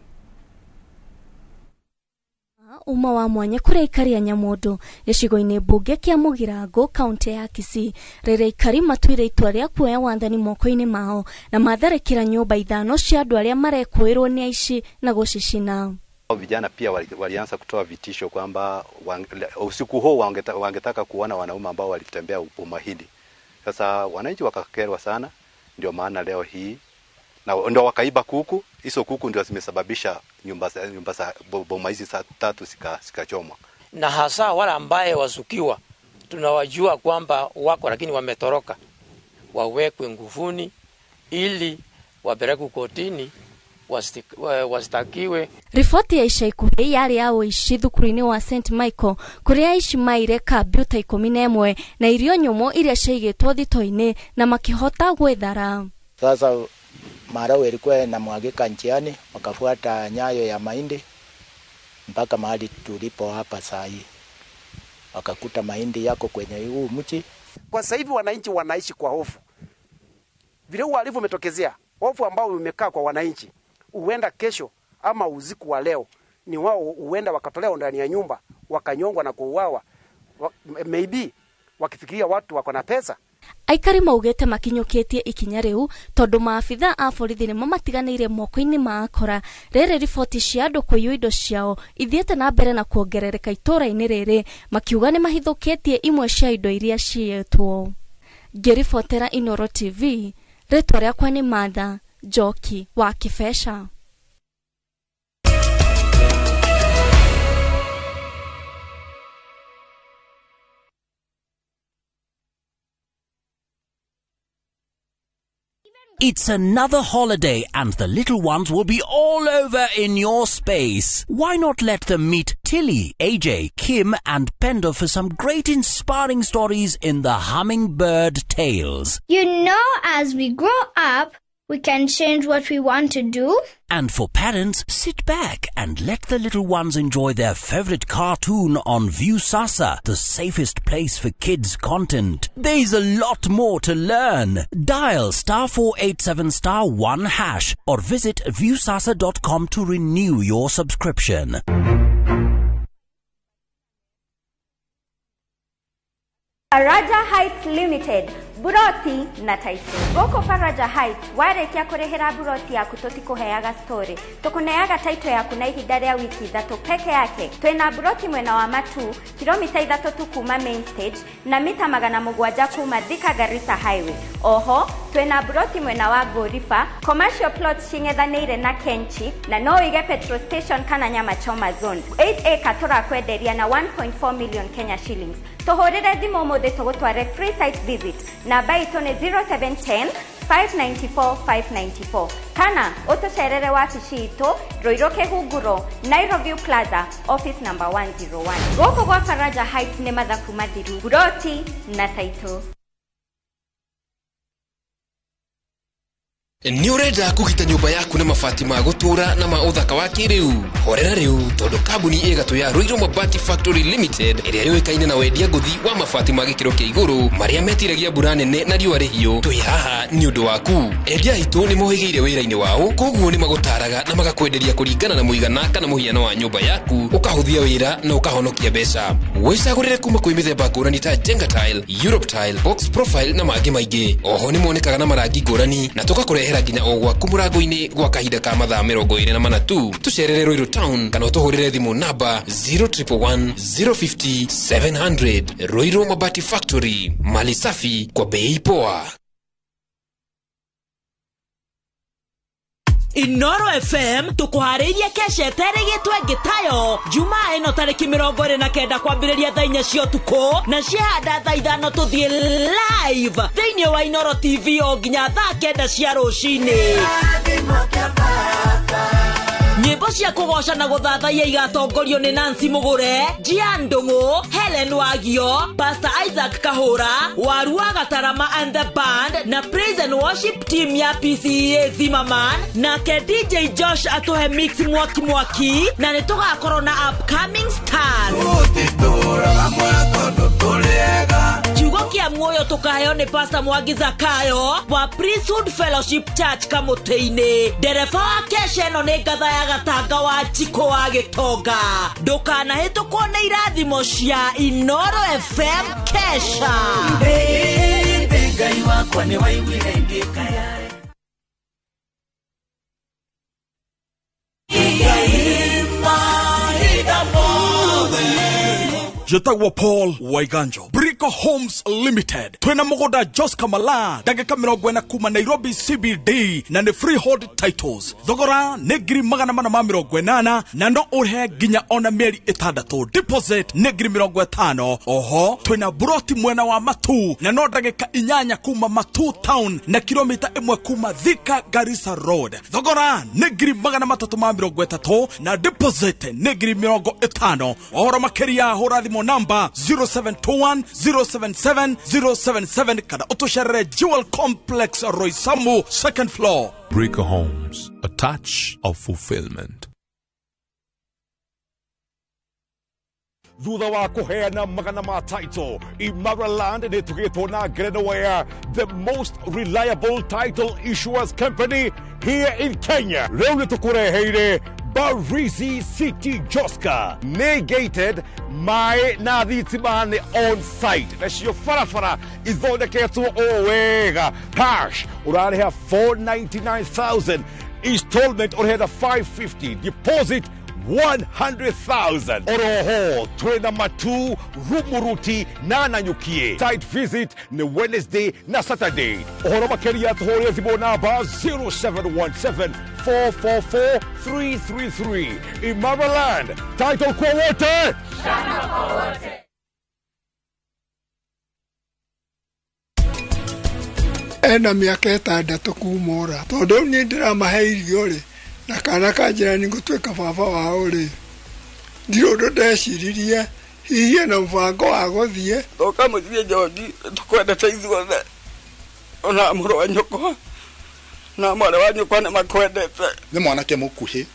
Uma wa mwanya kũrĩa aikari a Nyamondo gĩcigo-inĩ mbunge kĩa Mũgirango kaunti ya Kisii, rĩrĩa aikari matuire itua rĩa kuoya wathani moko-inĩ mao na matharĩkĩra nyũmba 5 cia andũ arĩa marekũĩrwo nĩ aici na gũcicina. Vijana pia walianza kutoa vitisho kwamba usiku huo wangetaka kuona wanaume ambao walitembea boma hili. Sasa wananchi wakakerwa sana, ndio maana leo hii na ndio wakaiba kuku. Hizo kuku ndio zimesababisha nyumba za boma hizi 3 zikachomwa. Na hasa wale ambaye wasukiwa tunawajua kwamba wako lakini wametoroka, wawekwe nguvuni ili wapelekwe kotini wasitakiwe. Riboti ya ica ikuhĩ yarĩ ya ũici thukuru-inĩ wa St Michael kũrĩa aici maire kambiuta 11 na irio nyũmũ iria ciaigĩtwo thito-inĩ na makĩhota gwĩthara. Sasa maharagwe ilikuwa inamwagika njiani, wakafuata nyayo ya mahindi mpaka mahali tulipo hapa saa hii, wakakuta mahindi yako kwenye huu mti. Kwa sasa hivi wananchi wanaishi kwa hofu, vile uhalifu umetokezea, hofu ambao umekaa kwa wananchi, huenda kesho ama usiku wa leo ni wao huenda wakatolewa ndani ya nyumba wakanyongwa na kuuawa, maybe wakifikiria watu wako na pesa. Aikari maugĩte makinyũkĩtie ikinya rĩu tondũ maabitha a borithi nĩmo matiganĩire moko-inĩ ma akora. Rĩrĩ riboti cia andũ kũiywo indo ciao ithiĩte na mbere na kuongerereka itũra-inĩ rĩrĩ, makiuga nĩ mahithũkĩtie imwe cia indo iria ciyĩtwo. Ngĩribotera Inooro TV, rĩtwa rĩakwa nĩ Martha Njoki wa Kĩbeca. It's another holiday and the little ones will be all over in your space. Why not let them meet Tilly, AJ, Kim and Pendo for some great inspiring stories in the Hummingbird Tales. You know, as we grow up, we can change what we want to do. And for parents, sit back and let the little ones enjoy their favorite cartoon on Viusasa, the safest place for kids' content. There's a lot more to learn. Dial *487*1# or visit viusasa.com to renew your subscription. Faraja Heights Limited, buroti na title. Gũkũ Faraja Heights warĩkia kũrĩhĩra buroti yaku tũtikũheaga story, tũkũneaga title yaku na ihinda rĩa wiki 3 peke yake. Twĩna buroti mwena wa Matu, kilomita 3 tu kuma main stage na mita 700 kuma Thika Garissa Highway. Oho twĩna buroti mwena wa Gorifa, commercial plots cing'ethanĩire na Kenchi, na no ũige petrol station kana nyama choma zone. 8 acre tũrakwenderia na 1.4 million Kenya shillings. Tũhũrĩre thimũ ũmũthĩ tũgũtware free site visit. Namba itũ nĩ 0710 594 594 kana ũtũcerere wabici itũ Ruiru Kĩhunguro, Nairobi Plaza, office number 101. Gũkũ gwa Faraja Heights nĩ mathabu mathiru, buroti na title. Nĩ ũrenda kũgita nyũmba yaku na mabati ma gũtũũra na ma ũthaka wa kĩrĩu? Horera rĩu, tondũ kambuni ĩgatũ ya Ruiru Mabati Factory Limited ĩrĩa yũĩkaine na wendia ngũthi wa mabati ma gĩkĩro kĩa igũrũ marĩa metiragia mbura nene na riũa rĩhiũ, twĩ haha nĩ ũndũ waku. Endia aitũ nĩ mohĩgĩire wĩra-inĩ wao, koguo nĩ magũtaraga na magakwenderia kũringana na mũigana kana mũhiano wa nyũmba yaku, ũkahũthia wĩra na ũkahonokia mbeca. Wĩcagũrĩre kuma kwĩ mĩthemba ngũrani ta Jenga Tile, Europe Tile, Box Profile na mangĩ maingĩ. Oho nĩ monekaga na marangi ngũrani na tũgakũrehera nginya o gwaku mũrango-inĩ gwa kahinda ka mathaa 24 tu. Tũcerere Ruiru Town kana ũtũhũrĩre thimũ namba 0111 050 700. Ruiru Mabati Factory, mali safi kwa bei poa. Inoro FM tukuharĩirie kesha ĩterĩgĩtwo ĩngĩ tayo Jumaa ĩno tarĩki 29 kwambĩrĩria thaa 4 cia ũtukũ na ciahanda thaa 5 tũthiĩ live thĩinĩ wa Inoro TV o nginya thaa 9 cia rũcinĩ. Nyĩmbo cia kũgoca na gũthathaiya igatongorio nĩ Nancy Mũgũre, Gian Ndũng'ũ, Helen Wagio, Pastor Isaac Kahũra, Waru wa Gatarama and the band na Praise and Worship team ya PCEA Zimmerman, nake DJ Josh atũhe mix mwaki mwaki, na nĩ tũgakorwo na upcoming stars. Kiugo kĩa muoyo tũkaheo nĩ Pastor Mwangi Zakayo wa Priesthood Fellowship Church Kamũtĩ-inĩ. Ndereba wa kesha ĩno nĩ ngatha ya Gatanga wa Njikũ wa Gĩtonga. Ndũkanahĩtũkwo nĩ irathimo cia Inoro FM kesha. Ngai wakwa nĩ waiguire ngĩkaya. Jetagwo Paul Waiganjo, Brico Homes Limited. Twina mũgũnda Jos Kamala, ndagĩka 40 kuma Nairobi CBD, na nĩ freehold titles. Thogora nĩ 480,000 na no ũrĩhe nginya ona mĩeri 6. Deposit nĩ 50,000. Oho twina buroti mwena wa Matu na no ndagĩka 8 kuma Matu Town na kilomita 1 kuma Thika Garissa Road. Thogora nĩ 330,000 na deposit nĩ 50,000. Ũhoro makĩria hũra thimũ namba 0721 077 077 kana ũtũcerere Jewel Complex Roysambu second floor. Brico Homes, a touch of fulfillment. Thutha wa kuheana magana ma title, Imara Land nĩ tũgĩtwo na ngerenwa the most reliable title issuers company here in Kenya. Rĩu nĩ tũkũreheire Barizi City Joska, nĩ gated, maĩ na thitima nĩ on site, nacio barabara ithondeketwo o wega. Cash ũrarĩha 499,000, installment ũrĩheta 550, deposit 100,000. Oroho twena Matu, Rumuruti na Nanyukie. Site visit ni Wednesday na Saturday. Ũhoro makĩria tũhũrĩre thimũ namba 0717 444 333. Imara Land, title kwa wote. Shamba kwa wote. Ena mĩaka 6 kuma ora, tondũ niĩ ndĩramahe irio rĩ, na kana kanjĩra nĩ ngũtuĩka baba wao rĩ, ndirĩ ũndũ ndeciririe hihi ena mũbango wa gũthiĩ. Toka mũthiĩ Njondi, tũkwendete ithuothe, ona mũrũ wa nyũkwa na mwarĩ wa nyũkwa nĩ makwendete. Nĩ mwanake mũkuhĩ.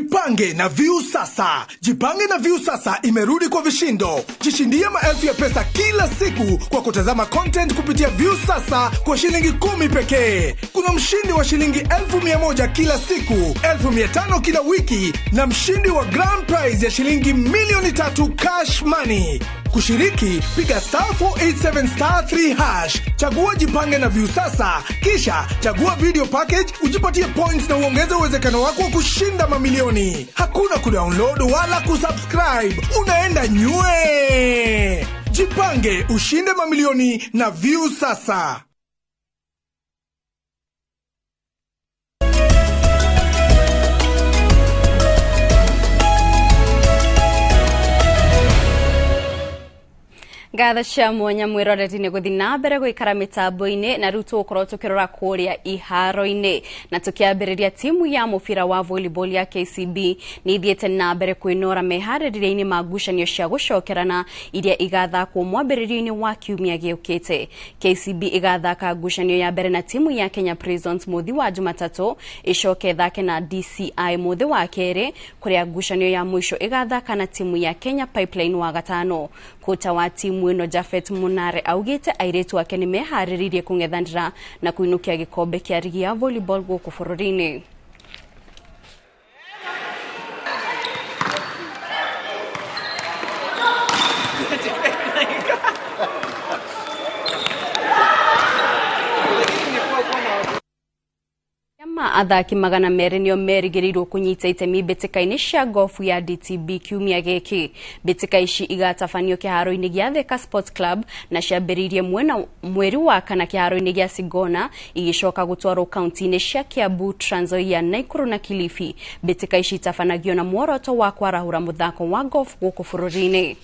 Jipange na Viusasa. Jipange na Viusasa imerudi kwa vishindo. Jishindie maelfu ya pesa kila siku kwa kutazama content kupitia Viusasa kwa shilingi 10 pekee. Kuna mshindi wa shilingi 1,100 kila siku, 1,500 kila wiki na mshindi wa grand prize ya shilingi 3,000,000 cash money. Kushiriki, piga star 487 star 3 hash, chagua Jipange na Viusasa, kisha chagua video package, ujipatie points na uongeze uwezekano wako wa kushinda mamilioni. Hakuna kudownload wala kusubscribe, unaenda nywe. Jipange, ushinde mamilioni na Viusasa. Ngatho cia mwanya mwiroreri nĩ gũthiĩ na mbere gũikara mĩtambo-inĩ na rĩu tũgũkorwo tũkĩrora kũrĩa iharo-inĩ na tũkĩambĩrĩria timu ya mũbira wa volleyball ya KCB nĩ ithiĩte na mbere kwĩnora meharĩrĩria-inĩ ma ngucanio cia gũcokerana iria igathakwo mwambĩrĩrio-inĩ wa kiumia gĩũkĩte. KCB ĩgathaka ngucanio ya mbere na timu ya Kenya Prisons mũthĩ wa Jumatatũ, ĩcoke ĩthake na DCI mũthĩ wa kerĩ, kũrĩa ngucanio ya mũico ĩgathaka na timu ya Kenya Pipeline wa gatano. Kocha wa timu ĩno Jafet Munare augĩte airĩtu ake nĩ meharĩrĩirie kũng'ethanĩra na kũinũkia gĩkombe kĩa rigi ya volleyball gũkũ bũrũri-inĩ. Athaki 200 nĩo merĩgĩrĩirwo kũnyita itemi mbĩtĩka-inĩ cia gofu ya DTB kiumia gĩkĩ. Mbĩtĩka ici igatabanio kĩharo-inĩ gĩa Thika Sports Club na ciambĩrĩirie mweri wa kana kĩharo-inĩ gĩa Sigona, igĩcoka gũtwarwo kaunti-inĩ cia Kiambu, Trans Nzoia, Nakuru na Kilifi. Mbĩtĩka ici itabanagio na muoroto wa kwarahũra mũthako wa golf gũkũ bũrũri-inĩ.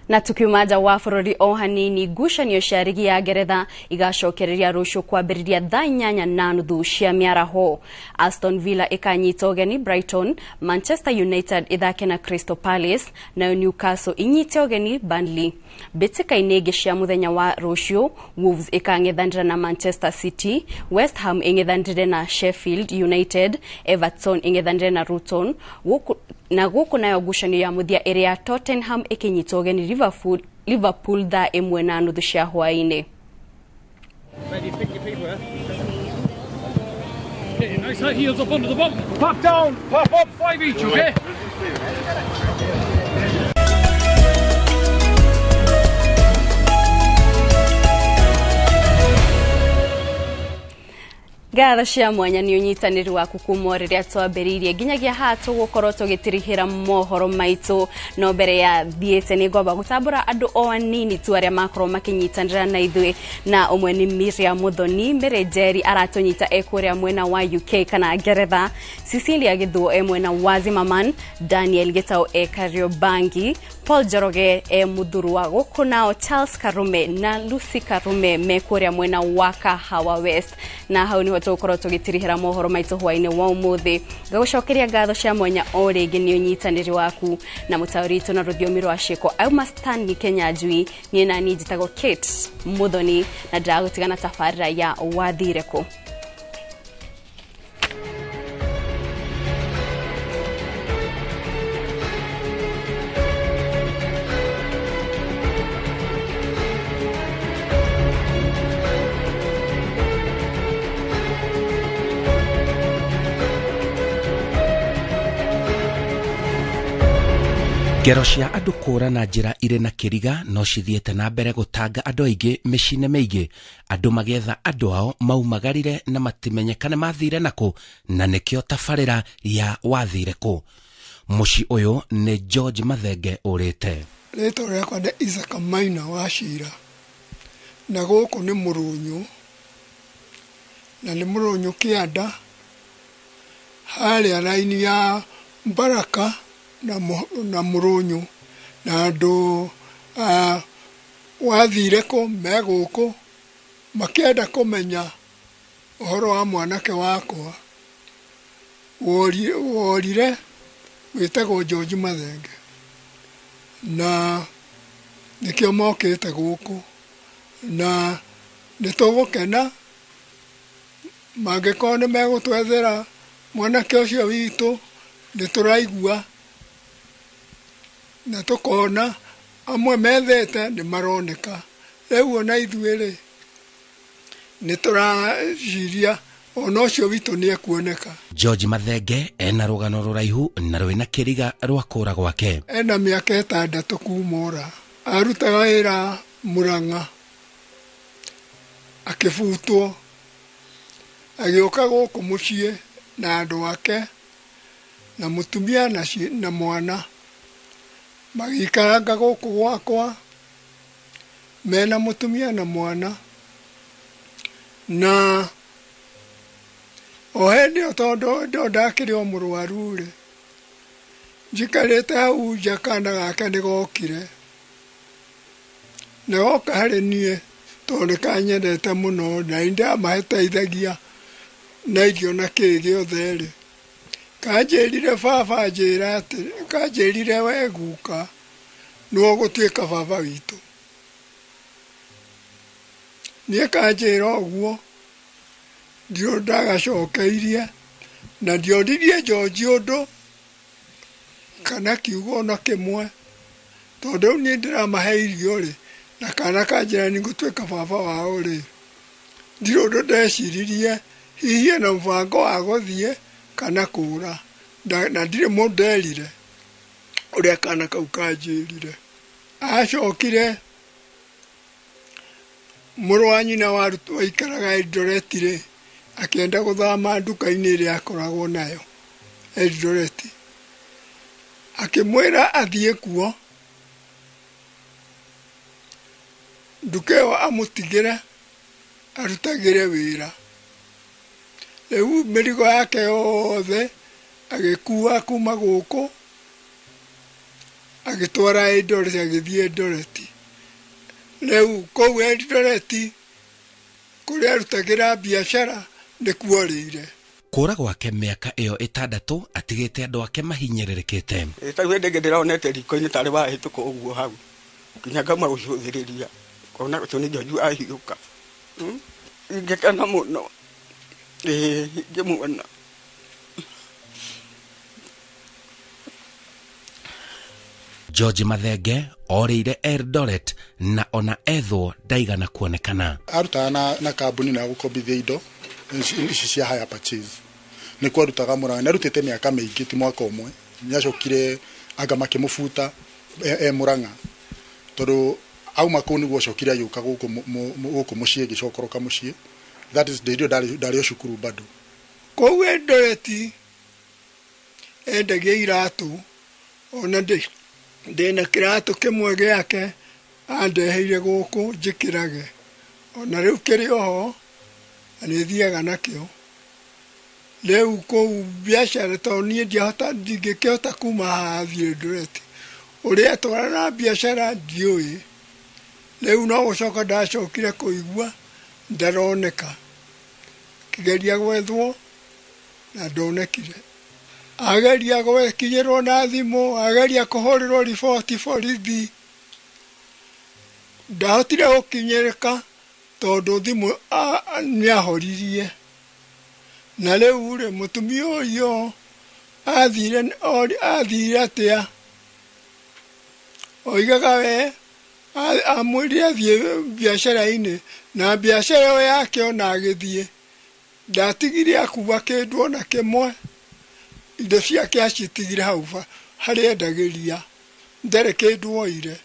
Na tukiuma nja wa bũrũri o hanini, ngucanio cia rigi ya Ngeretha igacokereria rũciũ kwambĩrĩria thaa 8:30 cia mĩaraho. Aston Villa ĩkanyita ũgeni Brighton, Manchester United ĩthake na Crystal Palace, nayo Newcastle inyite ũgeni Burnley. Mbĩtĩka-inĩ ingĩ cia mũthenya wa rũciũ, Wolves ĩkang'ethanĩra na Manchester City, West Ham ĩng'ethanĩre na Sheffield United, Everton ĩng'ethanĩre na Luton, na gũkũ nayo ngucanio ya mũthia ĩrĩa ya Tottenham ĩkĩnyita ũgeni Liverpool thaa 1:30 cia hwaĩ-inĩ. Nice high heels up under the bump. Pop down, pop up, 5 each, okay? Ngatho cia mwanya nĩ ũnyitanĩri waku kuma rĩrĩa twambĩrĩirie nginyagia haha tũgũkorwo tũgĩtirihĩra mohoro maitũ. No mbere ya thiĩte nĩ ngwamba gũtambũra andũ o anini tu arĩa makorwo makĩnyitanĩra na ithuĩ, na ũmwe nĩ Miriam Muthoni Mĩrĩnjeri aratũnyita e kũrĩa mwena wa UK kana Ngeretha, Cecilia Gĩthuo e mwena wa Zimmerman, Daniel Gĩtaũ e Kariobangi, Paul Njoroge e Muthurwa, gũkũ nao Charles Karume na Lucy Karume me kũrĩa mwena wa Kahawa West. Na hau nĩho tũgũkorwo tũgĩtirihĩra mohoro maitũ hwaĩ-inĩ wa ũmũthĩ. Ngagũcokeria ngatho cia mwanya o rĩngĩ nĩ ũnyitanĩri waku na mũtaũri witũ na rũthiomi rwa ciĩko auma Stanley Kenyanjui. Niĩ nani njĩtagwo Kate Muthoni na ndĩragũtigana tabarĩra ya Wathire Kũ. Ngero cia andũ kũũra na njĩra irĩ na kĩriga no cithiĩte na mbere gũtanga andũ aingĩ mĩciĩ-inĩ mĩingĩ, andũ magĩetha andũ ao maumagarire na matimenyekane mathire nakũ, na nĩkĩo tabarĩra ya Wathire Kũ. Mũciĩ ũyũ nĩ George Mathenge ũrĩte. Rĩtwa rĩakwa nĩ Isaac Maina wa Cira, na gũkũ nĩ Mũrũnyũ, na nĩ Mũrũnyũ kĩanda, harĩa raini ya Baraka na Mũrũnyũ, na andũ Wathire Kũ me gũkũ, Makĩenda kũmenya ũhoro wa mwanake wakwa worire wĩtagwo George Mathenge, na nĩkĩo mokĩte gũkũ, na nĩ tũgũkena mangĩkorwo nĩ megũtwethera mwanake ũcio witũ. Nĩ tũraigua na tũkona amwe methete nĩ maroneka. Rĩu ona ithuĩ rĩ, nĩ tũraciria ona ũcio witũ nĩ ekuoneka. George Mathenge ena rũgano rũraihu na rwĩna kĩriga rwa kũra gwake. Ena mĩaka 6 kuma ora. Arutaga wĩra Murang'a, akĩbutwo, agĩũka gũkũ mũciĩ na andũ ake na mũtumia na mwana, magĩikaranga gũkũ gwakwa mena mũtumia na mwana. Na o hĩndĩ ĩyo tondũ ndakĩrĩ o mũrwaru rĩ, njikarĩte hau nja kana gake nĩ gokire, na goka harĩ niĩ tondũ nĩ kanyendete mũno, na nĩ ndamateithagia na irio na kĩĩ gĩothe rĩ. Kanjĩrire baba, njĩra atĩ kanjĩrire we guka nĩwe ũgũtuĩka baba witũ. Niĩ kanjĩra ũguo ndio ndagacokeirie, na ndionirie George ũndũ kana kiugo ona kĩmwe, tondũ rĩu niĩ ndĩramahe irio rĩ, na kana kanjĩra nĩ ngũtuĩka baba wao rĩ, ndirĩ ũndũ ndeciririe hihi ena mũbango wa gũthiĩ kana kũra, na ndirĩ mũndũ nderire ũrĩa kana kau kanjĩrire. Acokire mũrũ wa nyina waikaraga Eldoret rĩ, akĩenda gũthama nduka-inĩ ĩrĩa akoragwo nayo Eldoret, akĩmwĩra athiĩ kuo nduka ĩyo amũtigĩre arutagĩre wĩra. Rĩu mĩrigo yake yothe agĩkua kuma gũkũ agĩtwara Eldoret, agĩthiĩ Eldoret. Rĩu kũu Eldoret kũrĩa arutagĩra biacara nĩkuorĩire. Kũra gwake mĩaka ĩyo 6 atigĩte andũ ake mahinyĩrĩrĩkĩte. Ta rĩu hĩndĩ ĩngĩ ndĩronete riko-inĩ tarĩ wahĩtũka ũguo hau, nginya ngauma gũcũthĩrĩria ngona ũcio nĩ George ahithũka. Ingĩkena mũno ingĩmuona. George Mathenge orĩire Eldoret na ona ethwo ndaigana kuonekana. Arutaga na kambuni na gũkombithia indo ici cia hire purchase. Nĩkuo arutaga Murang'a, nĩ arutĩte mĩaka mĩingĩ ti mwaka ũmwe. Nĩacokire anga makĩmũbuta e Murang'a, tondũ auma kũu nĩguo acokire agĩũka gũkũ mũciĩ, agĩcokoroka mũciĩ. That is hĩndĩ ĩyo ndarĩ o cukuru bado. Kũu Eldoret endagia iratũ, ona ndĩna kĩratũ kĩmwe gĩake andeheire gũkũ njĩkĩrage, ona rĩu kĩrĩ oho na nĩ thiaga nakĩo. Rĩu kũu biacara tondũ niĩ ndingĩkĩhota kuma haha thiĩ Eldoret, ũrĩa atwarana biacara ndiũĩ. Rĩu no gũcoka ndacokire kũigua ndaroneka, kĩgeria gwethwo na ndonekire. Ageria gũkinyĩrwo na thimũ, ageria kũhũrĩrwo riboti borithi, ndahotire gũkinyĩrĩka tondũ thimũ nĩahoririe. Na rĩu rĩ, mũtumia ũyũ athire atĩa? Oigaga we amwĩrire athiĩ biacara-inĩ, na biacara ĩyo yake ona agĩthiĩ ndatigire akua kĩndũ ona kĩmwe. Indo ciake acitigire hau harĩa endagĩria, ndarĩ kĩndũ oire.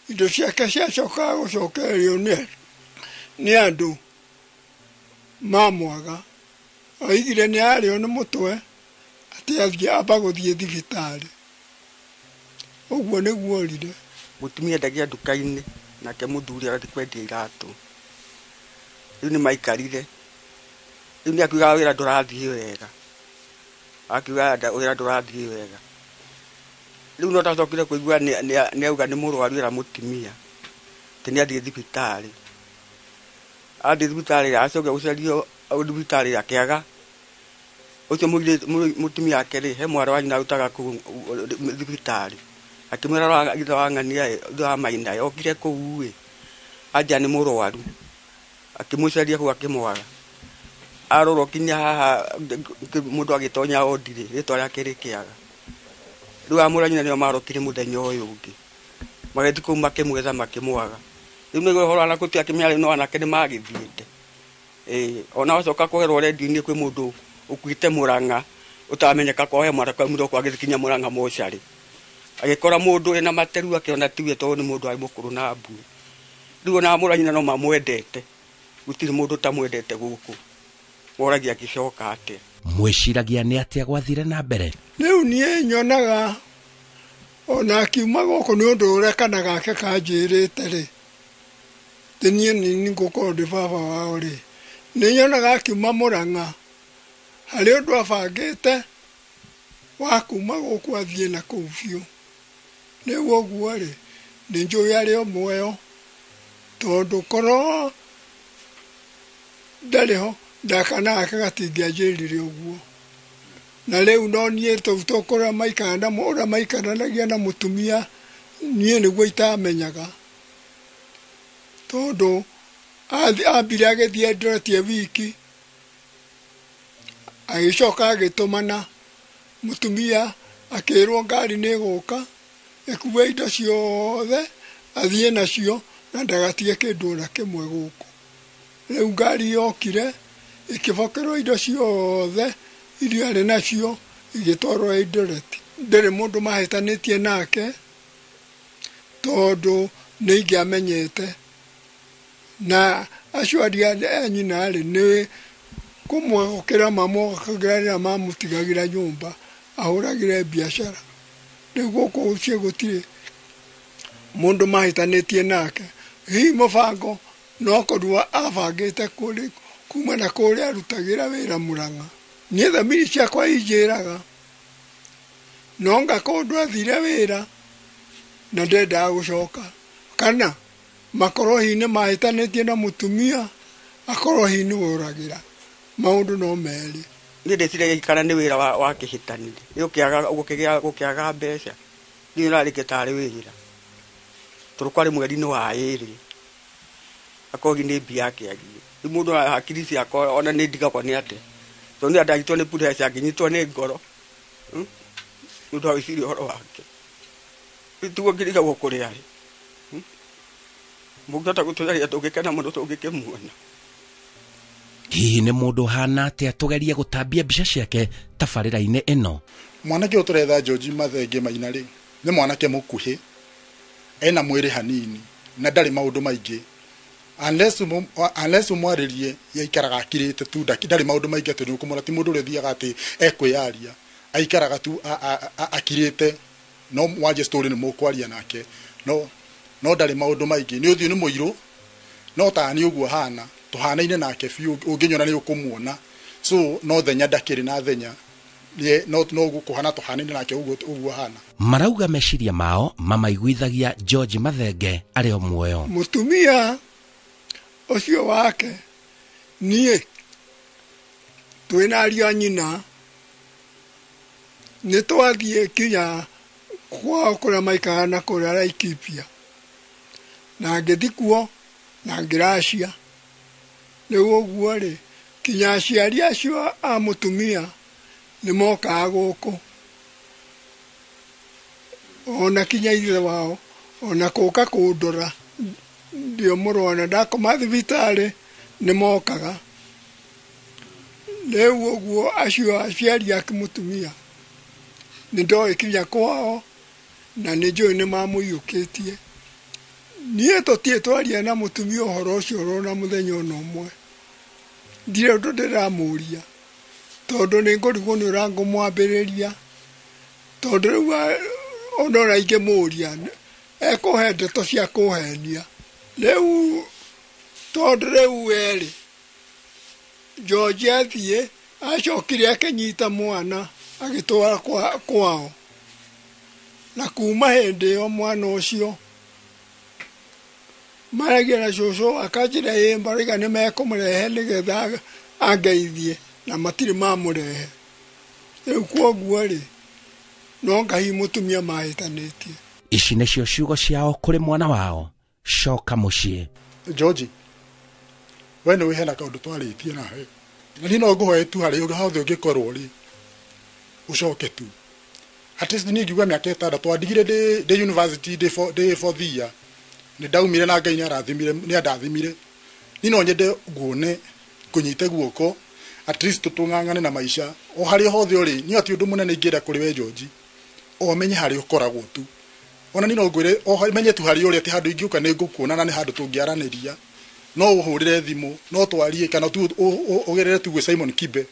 Indo ciake ciacokaga gũcokererio nĩ andũ mamwaga. Oigire nĩ arĩo nĩ mũtwe atĩ athiĩ amba gũthiĩ thibitarĩ. Ũguo nĩguo orire. Mũtumia endagia nduka-inĩ nake mũthuri agathiĩ kwendia iratũ. Rĩu nĩ maikarire, rĩu nĩ akiugaga wĩra ndũrathiĩ wega, akiugaga wĩra ndũrathiĩ wega. Rĩu no ndacokire kũigua nĩ auga nĩ mũrwaru era mũtumia, atĩ nĩ athiĩ thibitarĩ. Athiĩ thibitarĩ acoka gũcario thibitarĩ akĩaga. Ũcio mũtumia wake rĩ, he mwarĩ wa nyina arutaga kũu thibitarĩ. Akĩmwĩra ithe wa ng'ania ithe wa Maina okire kũu ĩ, anja nĩ mũrwaru. Akĩmũcaria kũu akĩmwaga. Arorwo kinya haha mũndũ agĩtonya wondi rĩ, rĩtwa rĩake rĩkĩaga. Rĩu amũra nyina nĩo marokire mũthenya ũyũ ũngĩ. Magĩthiĩ kũu makĩmwetha makĩmwaga. Rĩu nĩguo ũhoro wa nakũu akĩmenya rĩu no anake nĩmagĩthiĩte. Ĩĩ ona wacoka kũherwo redio-inĩ kwĩ mũndũ ũkuĩte Murang'a ũtamenyeka kwa he mwanake waumire gũkũ agĩthiĩ kinya Murang'a mocarĩ. Agĩkora mũndũ wĩna materu akĩona tiwe tondũ nĩ mũndũ warĩ mũkũrũ na mbuĩ. Rĩu ona amũra nyina no mamwendete. Gũtirĩ mũndũ ũtamwendete gũkũ. Moragia angĩcoka atĩa. Mwĩciragia nĩ atĩa gwathire na mbere? Rĩu niĩ nyonaga ona akiuma gũkũ nĩ ũndũ ũrĩa kana gake kanjĩrĩte rĩ, ti niĩ nĩ ngũkorwo ndĩ baba wao rĩ, nĩ nyonaga akiuma Murang'a harĩ ũndũ abangĩte wa kuma gũkũ athiĩ na kũu biũ. Rĩu ũguo rĩ, nĩ njũĩ arĩ o muoyo, tondũ korwo ndarĩ ho ndakana gake gatingĩanjĩrire ũguo. Na rĩu no niĩ tũu tũkũrĩa maikara na ũrĩa maikaranagia na mũtumia niĩ nĩguo itamenyaga, tondũ ambire agĩthiĩ Eldoret wiki, agĩcoka agĩtũmana mũtumia akĩrwo ngari nĩ ĩgũka ĩkue indo ciothe athiĩ nacio na ndagatige kĩndũ ona kĩmwe gũkũ. Rĩu ngari yokire ĩkĩbokerwo indo ciothe iria arĩ nacio igĩtwarwo Eldoret. Ndĩrĩ mũndũ mahĩtanĩtie nake tondũ nĩ ingĩamenyete, na acio arĩa a nyina rĩ nĩ kũmwĩhokera mamwĩhokagĩra rĩrĩa mamũtigagĩra nyũmba ahũragĩre biacara. Rĩu gũkũ ũcio gũtirĩ mũndũ mahĩtanĩtie nake. Hihi mũbango no korwo abangĩte kũrĩ kuma na kũrĩa arutagĩra wĩra Murang'a. Niĩ thamiri ciakwa injĩraga no ngakorwo ũndũ athire wĩra na ndendaga gũcoka, kana makorwo hihi nĩ mahĩtanĩtie na mũtumia, akorwo hihi nĩwe ũragĩra. Maũndũ no merĩ. Niĩ ndĩciragia kana nĩ wĩra wa kĩhĩtanire. Nĩ gũkĩaga mbeca. Niĩ ũrarĩkia tarĩ wĩra. Tondũ kwarĩ mweri-inĩ wa ĩrĩ. Akorwo nĩ mbia akĩagie. Rĩu mũndũ hakiri ciakwa ona nĩ ndigagwo nĩ atĩa. Tondũ niĩ ndanyitwo nĩ pressure ngĩnyitwo nĩ ngoro. Nĩ ũndũ wa gwĩciria ũhoro wake. Rĩu tiguo ngĩrigagwo kũrĩa arĩ. Mũngĩhota gũtũcaria tũngĩkena mũno tũngĩkĩmuona. Hihi nĩ mũndũ ũhana atĩa tũgerie gũtambia mbica ciake tabarĩra-inĩ ĩno? Mwanake ũyũ tũretha George Mathenge Maina rĩ, nĩ mwanake mũkuhĩ, ena mwĩrĩ hanini na ndarĩ maũndũ maingĩ. Unless ũmwarĩrie yaikaraga akirĩte tu, ndarĩ maũndũ maingĩ atĩ nĩũkũmwona, ti mũndũ ũrĩa ũthiaga atĩ ekwĩyaria, aikaraga tu akirĩte, no wanjie story nĩ mũkwaria nake, no ndarĩ maũndũ maingĩ. Nĩ ũthiũ nĩ mũirũ, no ta niĩ ũguo hana, tũhanaine nake biũ, ũngĩnyona nĩ ũkũmuona. So no thenya ndakĩrĩ na thenya, no kũhana tũhanaine nake ũguo hana. Marauga meciria mao mamaiguithagia George Mathenge arĩ o muoyo. Mũtumia ũcio wake niĩ twĩna ariũ a nyina nĩ twathiĩ kinya kwao kũrĩa maikaraga na kũrĩa Laikipia, na ngĩthiĩ kuo na ngĩracia. Rĩu ũguo rĩ, kinya aciari acio a mũtumia nĩ mokaga gũkũ, ona kinya ithe wao ona kũka kũndora ndio mũrwana ndakoma thibitarĩ nĩ mokaga. Rĩu ũguo acio aciari a mũtumia nĩ ndoĩ kinya kwao na nĩ njũĩ nĩ mamũiyũkĩtie. Niĩ tũtirĩ twaria na mũtumia ũhoro ũcio ona mũthenya ona ũmwe. Ndirĩ ũndũ ndĩramũria tondũ nĩ ngũrigwo nĩ ũrĩa ngũmwambĩrĩria, tondũ rĩu ona ũrĩa ingĩmũria ekũhe ndeto cia kũhenia. Rĩu tondũ rĩu erĩ George athiĩ acokire akĩnyita mwana agĩtwara kwao, na kuma hĩndĩ ĩyo mwana ũcio Maragia na cũcũ akanjĩra ĩ marauga nĩ mekũmũrehe nĩgetha angeithie na matirĩ mamũrehe. Rĩu kwoguo rĩ, no Ngai mũtumia mahĩtanĩtie. Ici nĩcio ciugo ciao kũrĩ mwana wao, coka mũciĩ. George, we nĩ wĩ hena kaũndũ twarĩtie nawe na niĩ no ngũhoe tu harĩ hothe ũngĩkorwo rĩ ũcoke tu. At least niĩ ngiuga mĩaka 6 andigire ndĩ university ndĩ fourth year nĩ ndaumire na Ngai nĩ andathimire. Niĩ no nyende nguone ngũnyite guoko at least tũng'ang'ane na maica o harĩa hothe ũrĩ. Niĩ ti ũndũ mũnene ingĩenda kũrĩ we George, o menye harĩa ũkoragwo tu. Ona niĩ no ngwĩre o menye tu harĩa ũrĩ atĩ handũ ingĩũka nĩ ngũkuona na nĩ handũ tũngĩaranĩria. No ũhũrĩre thimũ, no twarie kana tu ũgerere tu gwĩ Simon Kibe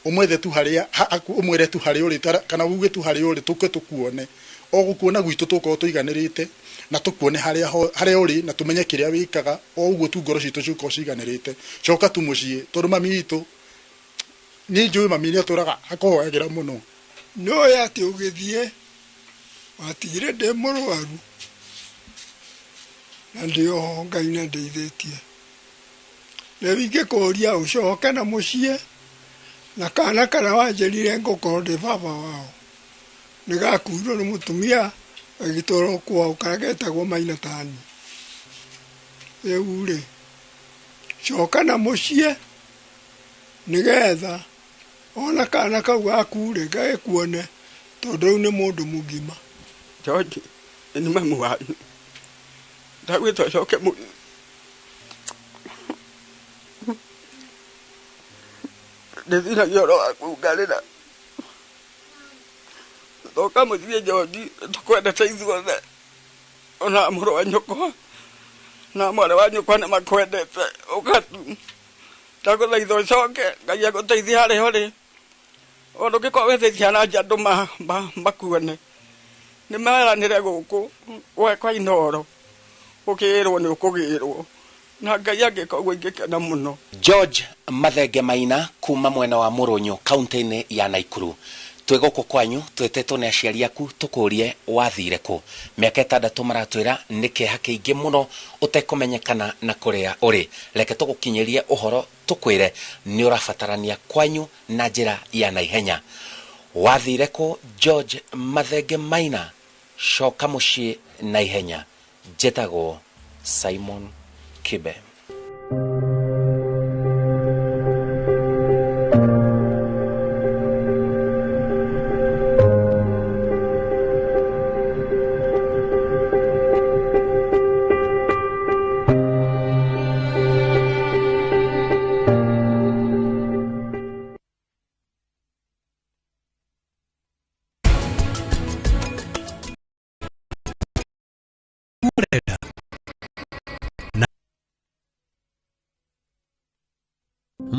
ũmwethe tu harĩa ũmwĩre tu harĩa ũrĩ kana uge tu harĩa ũrĩ tũke tũkuone. O gũkuona gwitũ tũkorwo tũiganĩrĩte na tũkuone harĩa ũrĩ na tũmenye kĩrĩa wĩkaga o ũguo tu ngoro citũ cikorwo ciganĩrĩte. Coka tu mũciĩ tondũ mami witũ niĩ njũĩ mami nĩ atũraga akũhoyagĩra mũno. Nĩũĩ atĩ ũgĩthiĩ watigire ndĩ mũrwaru na ndĩ oho Ngai nĩ andeithĩtie. Rĩu ingĩkũria ũcoke na mũciĩ na kana karĩa wanjĩrire ngũkorwo ndĩ baba wao nĩ gakuirwo nĩ mũtumia gagĩtwarwo kwao karĩa getagwo Maina Tani. Rĩu rĩ, coka na mũciĩ nĩgetha ona kana kau gaku rĩ gagĩkuone tondũ rĩu nĩ mũndũ mũgima. George, nĩ mamu wanyu ndagwĩta ũcoke mũciĩ. Ndĩciragia ũhoro waku ngarĩra. Coka mũciĩ George, tũkwendete ithuothe ona mũrũ wa nyũkwa na mwarĩ wa nyũkwa nĩ makwendete. Ũka tu ndagũthaitha ũcoke, Ngai agũteithie harĩa ũrĩ. Ona ũngĩkorwo wethete ciana nja andũ makuone nĩ maranĩre gũkũ kwa Inooro ũkĩĩrwo nĩ ũkũgĩrwo na Ngai angĩka ũguo ingĩkena mũno. George Mathenge Maina kuma mwena wa Mũrũnyũ kaunti-inĩ ya Naikuru. Twĩ gũkũ kwanyu twĩtĩtwo nĩ aciari aku tũkũrie wathire kũ. Mĩaka 6 maratwĩra nĩ kĩeha kĩingĩ mũno ũtekũmenyekana na kũrĩa ũrĩ. Reke tũgũkinyĩrie ũhoro tũkwĩre nĩ ũrabatarania kwanyu na njĩra ya naihenya. Wathire kũ George Mathenge Maina? Coka mũciĩ naihenya. Njĩtagwo Simon Kibe.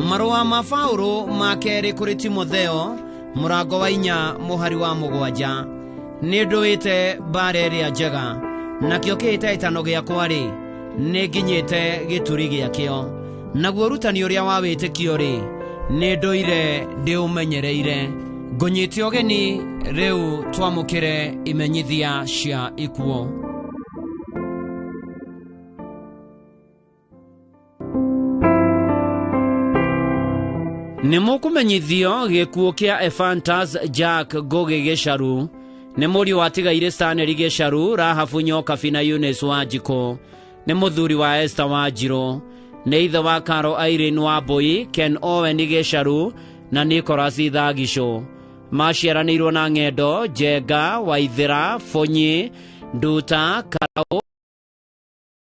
Marũa ma Paũlũ ma kerĩ kũrĩ Timotheo mũrango wa 4 mũhari wa 7. Nĩ ndũĩte mbara ĩrĩa njega, nakĩo kĩhĩtahĩtano gĩakwa rĩ nĩ nginyĩte gĩturi gĩakĩo. Naguo ũrutani ũrĩa wa wĩtĩkio rĩ nĩ ndũire ndĩũmenyereire. Ngũnyite ũgeni rĩu twamũkĩre imenyithia cia ikuũ. Nĩ mũkũmenyithio gĩkuũ kĩa Ephantus Jack Ngugi Gĩcaru nĩ mũriũ wa tigaire Stanley Gĩcaru, Rahabu Nyokabi na Eunice Wanjikũ, nĩ mũthuri wa Esther Wanjirũ, nĩ ithe wa Caro Irene Wambui, Ken Owen Gĩcaru na Nicholas Thagicũ. Maciaranĩirwo na Ng'endo, Njenga, Waithĩra, Bunyi, Nduta, Karau,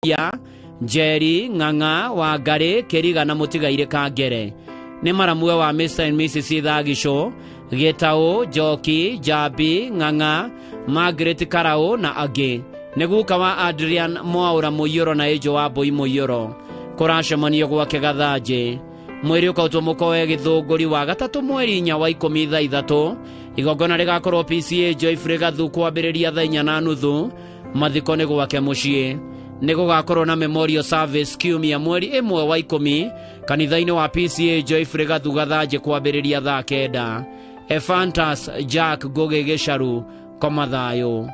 ya Njeri, Ng'ang'a, Wangarĩ, Kĩriga na mũtigaire Kangere. Nĩ maramue wa Mr and Mrs Thagicũ, Gĩtaũ, Njoki, Njambi, Ng'ang'a, Margaret Karau na angĩ. Nĩ guka wa Adrian Mwaũra Mũiyũro na Angel wa Mbũi Mũiyũro. Kũracemanio gwake Gathanjĩ. Mwĩrĩ ũkautwo mũkoe Gĩthũngũri wa 3 mweri 4 wa 10 thaa 3. Igongona rĩgakorwo PCA Joyfrey Gathu kwambĩrĩria thaa 4:30. Mathiko nĩ gwake mũciĩ. Nĩ gũgakorwo na memorial service kiumia mweri 1 wa 10 kanitha-inĩ wa PCA Joyfrey Gathu Gathanjĩ kwambĩrĩria thaa 9. Ephantus Jack Ngugi Gĩcaru, koma thayũ.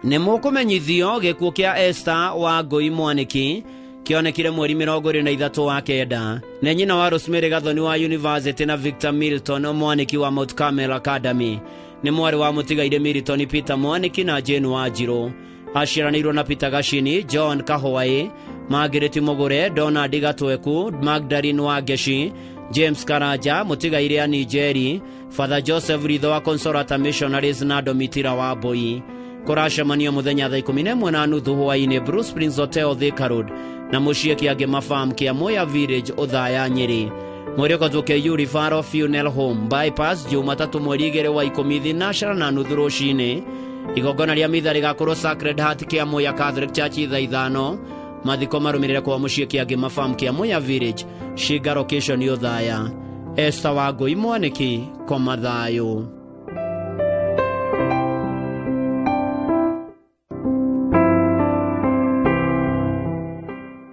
Nĩ mũkũmenyithio gĩkuũ kĩa Esther wa Ngũi Mwanĩki kĩonekire mweri 23 wa kenda. Nĩ nyina wa Rosemary Gathoni wa University na Victor Milton Mwanĩki wa Mount Carmel Academy. Nĩ mwarĩ wa mũtigaire Milton Peter Mwanĩki na Jane Wanjirũ. Aciaranĩirwo na Peter Gacini, John Kahwaĩ, Margaret Mugure, Donald Gatweku, Magdalene Wangeshi, James Karanja, mũtigaire a Nigeri, Father Joseph Ritho wa Consolata Missionaries na Domitira wa Mbui. Kũracemanio mũthenya thaa 11:30 hwaĩ-inĩ Blue Springs Hotel Thika Road na mũciĩ Kĩangĩma Farm kĩa Moya Village Othaya Nyĩrĩ. Mwĩrĩ ũkatũke Referral Funeral Home Bypass Jumatatũ mweri 2 wa 10 thinashara na nuthu rũcinĩ. Igongona rĩa mitha rĩgakorwo Sacred Heart kĩa Moya Catholic Church thaa 5. Mathiko marũmĩrĩre kwa mũciĩ Kĩangĩma Farm kĩa Moya Village Shinga location Othaya. Esther wa Ngũi Mwanĩki, koma thayũ.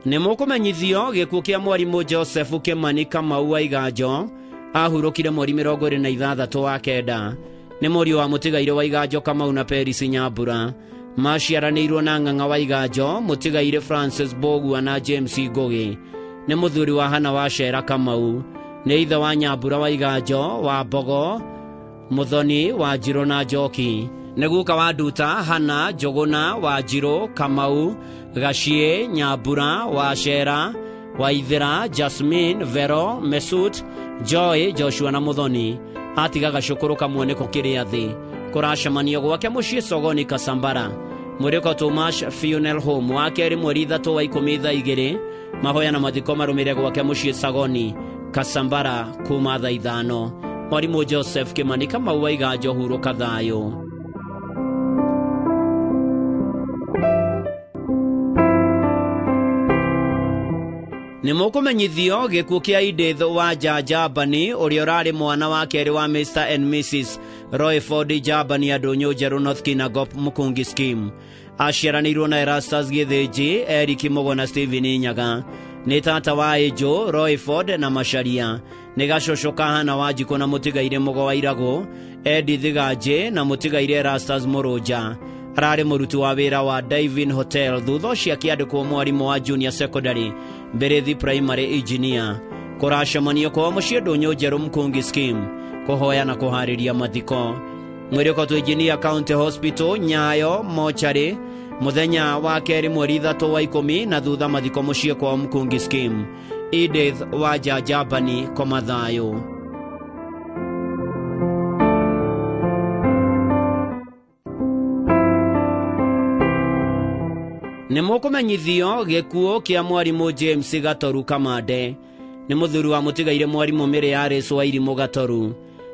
Nĩ mũkũmenyithio gĩkuũ kĩa mwarimũ Joseph Kĩmani Kamau wa Iganjo ahurũkire mweri 26 wa kenda. Nĩ mũriũ wa mũtigaire wa Iganjo Kamau na Peris Nyambura. Maciaranĩirwo na Ng'ang'a wa Iganjo, mũtigaire Francis Mbũgua na James Ngũgĩ. Nĩ mũthuri wa Hana wa Cera Kamau. Nĩ ithe wa Nyambura wa Iganjo, wa Mbogo, Muthoni wa Njirũ na Njoki. Nĩ guka wa Nduta, Hana, Njũgũna wa Njirũ, Kamau, Gaciĩ, Nyambura wa Cera, Waithĩra, Jasmine, Vero, Mesut, Joy, Joshua na Muthoni. Atigaga cũkũrũ kamwe nĩko kĩrĩa thĩ. Kũracemanio gwake mũciĩ Sogoni Kasambara. Mwĩrĩ Tomash Funeral Home wa kerĩ mweri 3 wa 10 thaa 2. Mahoya na mathiko marũmĩrĩre gwake mũciĩ Sagoni Kasambara kuma thaa 5. Mwarimũ Joseph Kĩmani Kamau wa Iganjo, hurũka thayũ. Nĩ mũkũmenyithio gĩkuũ kĩa Edith wa Njambani ũrĩa ũrarĩ mwana wa kerĩ wa Mr and Mrs Royford Njambani a Ndũnyũ Njerũ North Kinangop Mukungi Scheme. Aciaranĩirwo na Erastus Gĩthĩnji, Eric Mugo na Stephen Nyaga. Nĩ tata wa Angel, Royford na Macharia. Nĩ gacũcũ ka Hana Wanjikũ na mũtigaire Mugo wa Iragũ, Edith Ganjĩ na mũtigaire Erastus Mũrũnja. Ararĩ mũruti wa wĩra wa Divin Hotel thutha ũcio akĩandĩkwo mwarimũ wa Junior Secondary Mbĩrĩthi Primary Engineer. Kũracemanio kwao mũciĩ Ndũnyũ Njerũ Mkungi Scheme kũhoya na kũharĩria mathiko. Mwĩrĩ ũkotwo Engineer County Hospital Nyayo Mochari mũthenya wa kerĩ mweri 3 wa 10 na thutha mathiko mũciĩ kwao Mkungi Scheme. Edith wa Njambani, koma thayũ. Nĩ mũkũmenyithio gĩkuũ kĩa mwarimũ James Gatoru Kamande. Nĩ mũthuri wa mũtigaire mwarimũ Mary Alice wa Irimũ Gatoru.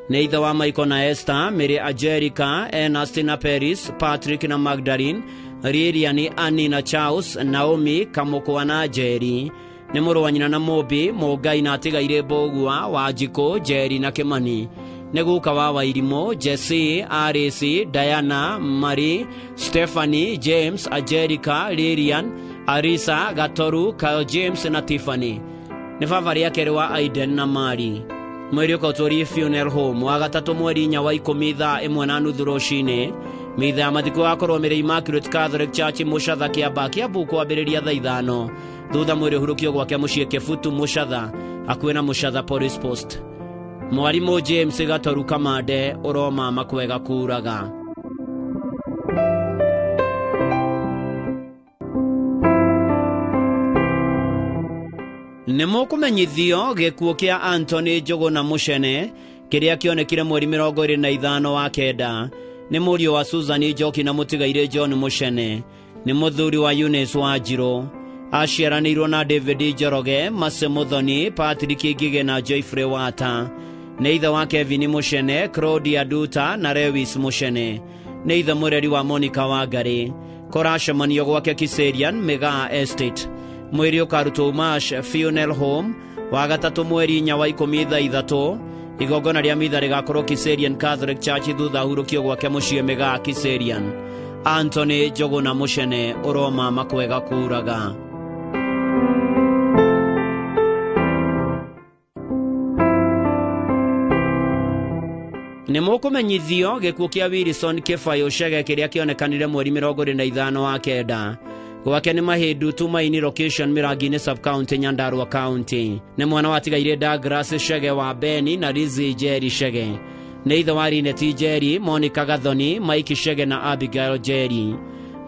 Nĩ ithe wa Michael na Esther, Mary Angelica, Ernest na Paris, Patrick na Magdalene, Lilian, Annie na Charles, Naomi, Kamũkwa na Njeri. Nĩ mũrũ wa nyina na Mũmbi, Mũngai na atigaire Mbũgua, Wanjikũ, Njeri na Kĩmani. Nĩ guka wa Wairimũ, Jesse, Alice, Diana, Marie, Stephanie, James, Angelica, Lilian, Arisa, Gatoru, Kyle James na Tiffany. Nĩ baba rĩa kerĩ wa Aiden na Mari. Mwĩrĩ ũkotworie Funeral Home wa gatatũ mweri 4 wa 10 thaa 1:30 rũcinĩ. Mitha ya mathiko gakorwo Mary Immaculate Catholic Church Mũcatha Kĩamba Kĩambu kwambĩrĩria thaa 5. Thutha mwĩrĩ ũhurũkio gwake mũciĩ Kĩbutu Mũcatha hakuhĩ na Mũcatha Police Post. Mwarimũ James Gatoru Kamande, ũromama kwega kuraga. Nĩ mũkũmenyithio gĩkuũ kĩa Anthony Njũgũna Mũcene kĩrĩa kĩonekire mweri 25 wa kenda. Nĩ mũriũ wa Susan Njoki na mũtigaire John Mũcene. Nĩ mũthuri wa Eunice Wanjirũ. Aciaranĩirwo na David Njoroge, Mase Muthoni, Patrick Ngige na Joyfrey Wata. Nĩ ithe wa Kevin Mũcene, Claudia Duta na Lewis Mũcene. Nĩ ithe mũreri wa Monica Wangari. Kũracemanio gwake Kiserian Mĩgaa Estate. Mwĩrĩ ũkarutwo Umash Funeral Home wa gatatũ mweri 4 wa 10 thaa 3. Igongona rĩa mitha rĩgakorwo Kiserian Catholic Church thutha hurũkio gwake mũciĩ Mĩgaa Kiserian. Anthony Njũgũna Mũcene, ũromama kwega kuraga. Nĩ mũkũmenyithio gĩkuũ kĩa Wilson Kĩbayũ Chege kĩrĩa kĩonekanire mweri 25 wa kenda. Gwake nĩ Mahĩndu Tumaini location Mĩrangi-inĩ sub-county Nyandarua county. Nĩ mwana watigaire Douglas Chege wa Beni na Lizzy Njeri Chege. Nĩ ithe wa Linet Njeri, Monica Gathoni, Mike Chege na Abigail Njeri.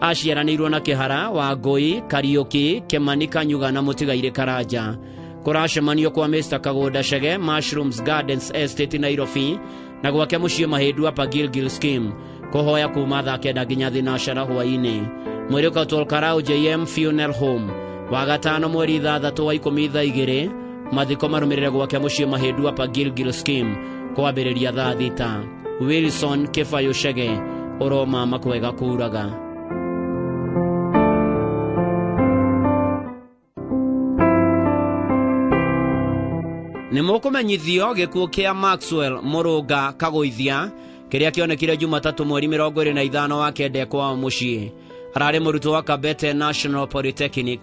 Aciaranĩirwo na Kĩhara, Wangũi, Kariũki, Kĩmani Kanyuga na Mũtigairĩ Karanja. Kũracemanio kwa Mr. Kagũnda Chege, Mushrooms Gardens Estate Nairobi, na gwake mũciĩ Mahĩndu Upper Gilgil Scheme. Kũhoya kuma thaa 9 nginya 10 hwaĩ-inĩ. Mwĩrĩ ũkautwo Karau JM Funeral Home. Wagatano mweri 6 wa 10 thaa 2, mathiko marũmĩrĩre gwake mũciĩ Mahĩndu Upper Gilgil Scheme kwambĩrĩria thaa 6. Wilson Kĩbayũ Chege, ũroma makwega kuraga. Nĩ mũkũmenyithio gĩkuũ kĩa Maxwell Mũrũnga Kagũithia kĩrĩa kĩonekire Jumatatũ mweri 25 wa kenda kwao mũciĩ. Ararĩ mũrutwo wa Kabete National Polytechnic.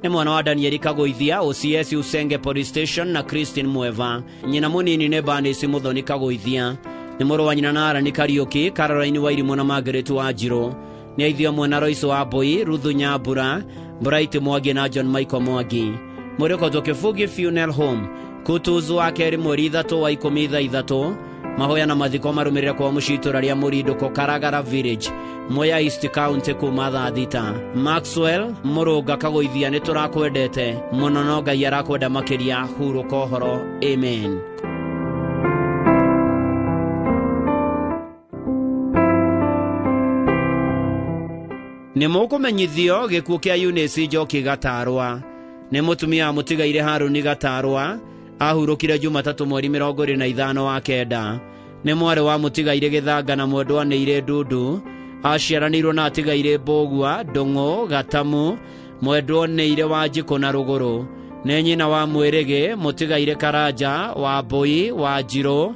Nĩ mwana wa Danieli Kagũithia, OCS Usenge Police Station na Christine Mweva. Nyina mũnini nĩ Bernice Mũthoni Kagũithia. Nĩ mũrũ wa nyina na Arani Kariũki, Caroline Wairimũ na Margaret Wanjirũ. Nĩ aithio mwena Royce wa Mbui, Ruthu Nyambura, Bright Mwangi na John Michael Mwangi. Mwĩrĩ ũkautwo Kĩbungi Funeral Home. Kutuzu wa kerĩ mweri 3 wa 10 thaa 3. Mahoya na mathiko marũmĩrĩre kwa mũciĩ itũũra rĩa Mũrindũko Karagara Village, Mwea East County kuma thaa 6. Maxwell Mũrũnga Kagũithia, nĩ tũrakwendete mũno no Ngai arakwenda makĩria. Hurũka ũhoro. Amen. Nĩ mũkũmenyithio gĩkuũ kĩa Eunice Njoki Gatarwa. Nĩ mũtumia wa mũtigaire Harũni Gatarwa. Ahurũkire Jumatatũ mweri 25 wa kenda. Nĩ mwarĩ wa mũtigaire Gĩthanga na mwendwa nĩire Ndundu. Aciaranĩirwo na atigaire Mbũgua, Ndũng'ũ, Gatamu, mwendwa nĩire Wanjikũ na Rũgũrũ. Nĩ nyina wa Mwĩrĩgĩ, mũtigaire Karanja, wa Mbũi, wa Njirũ,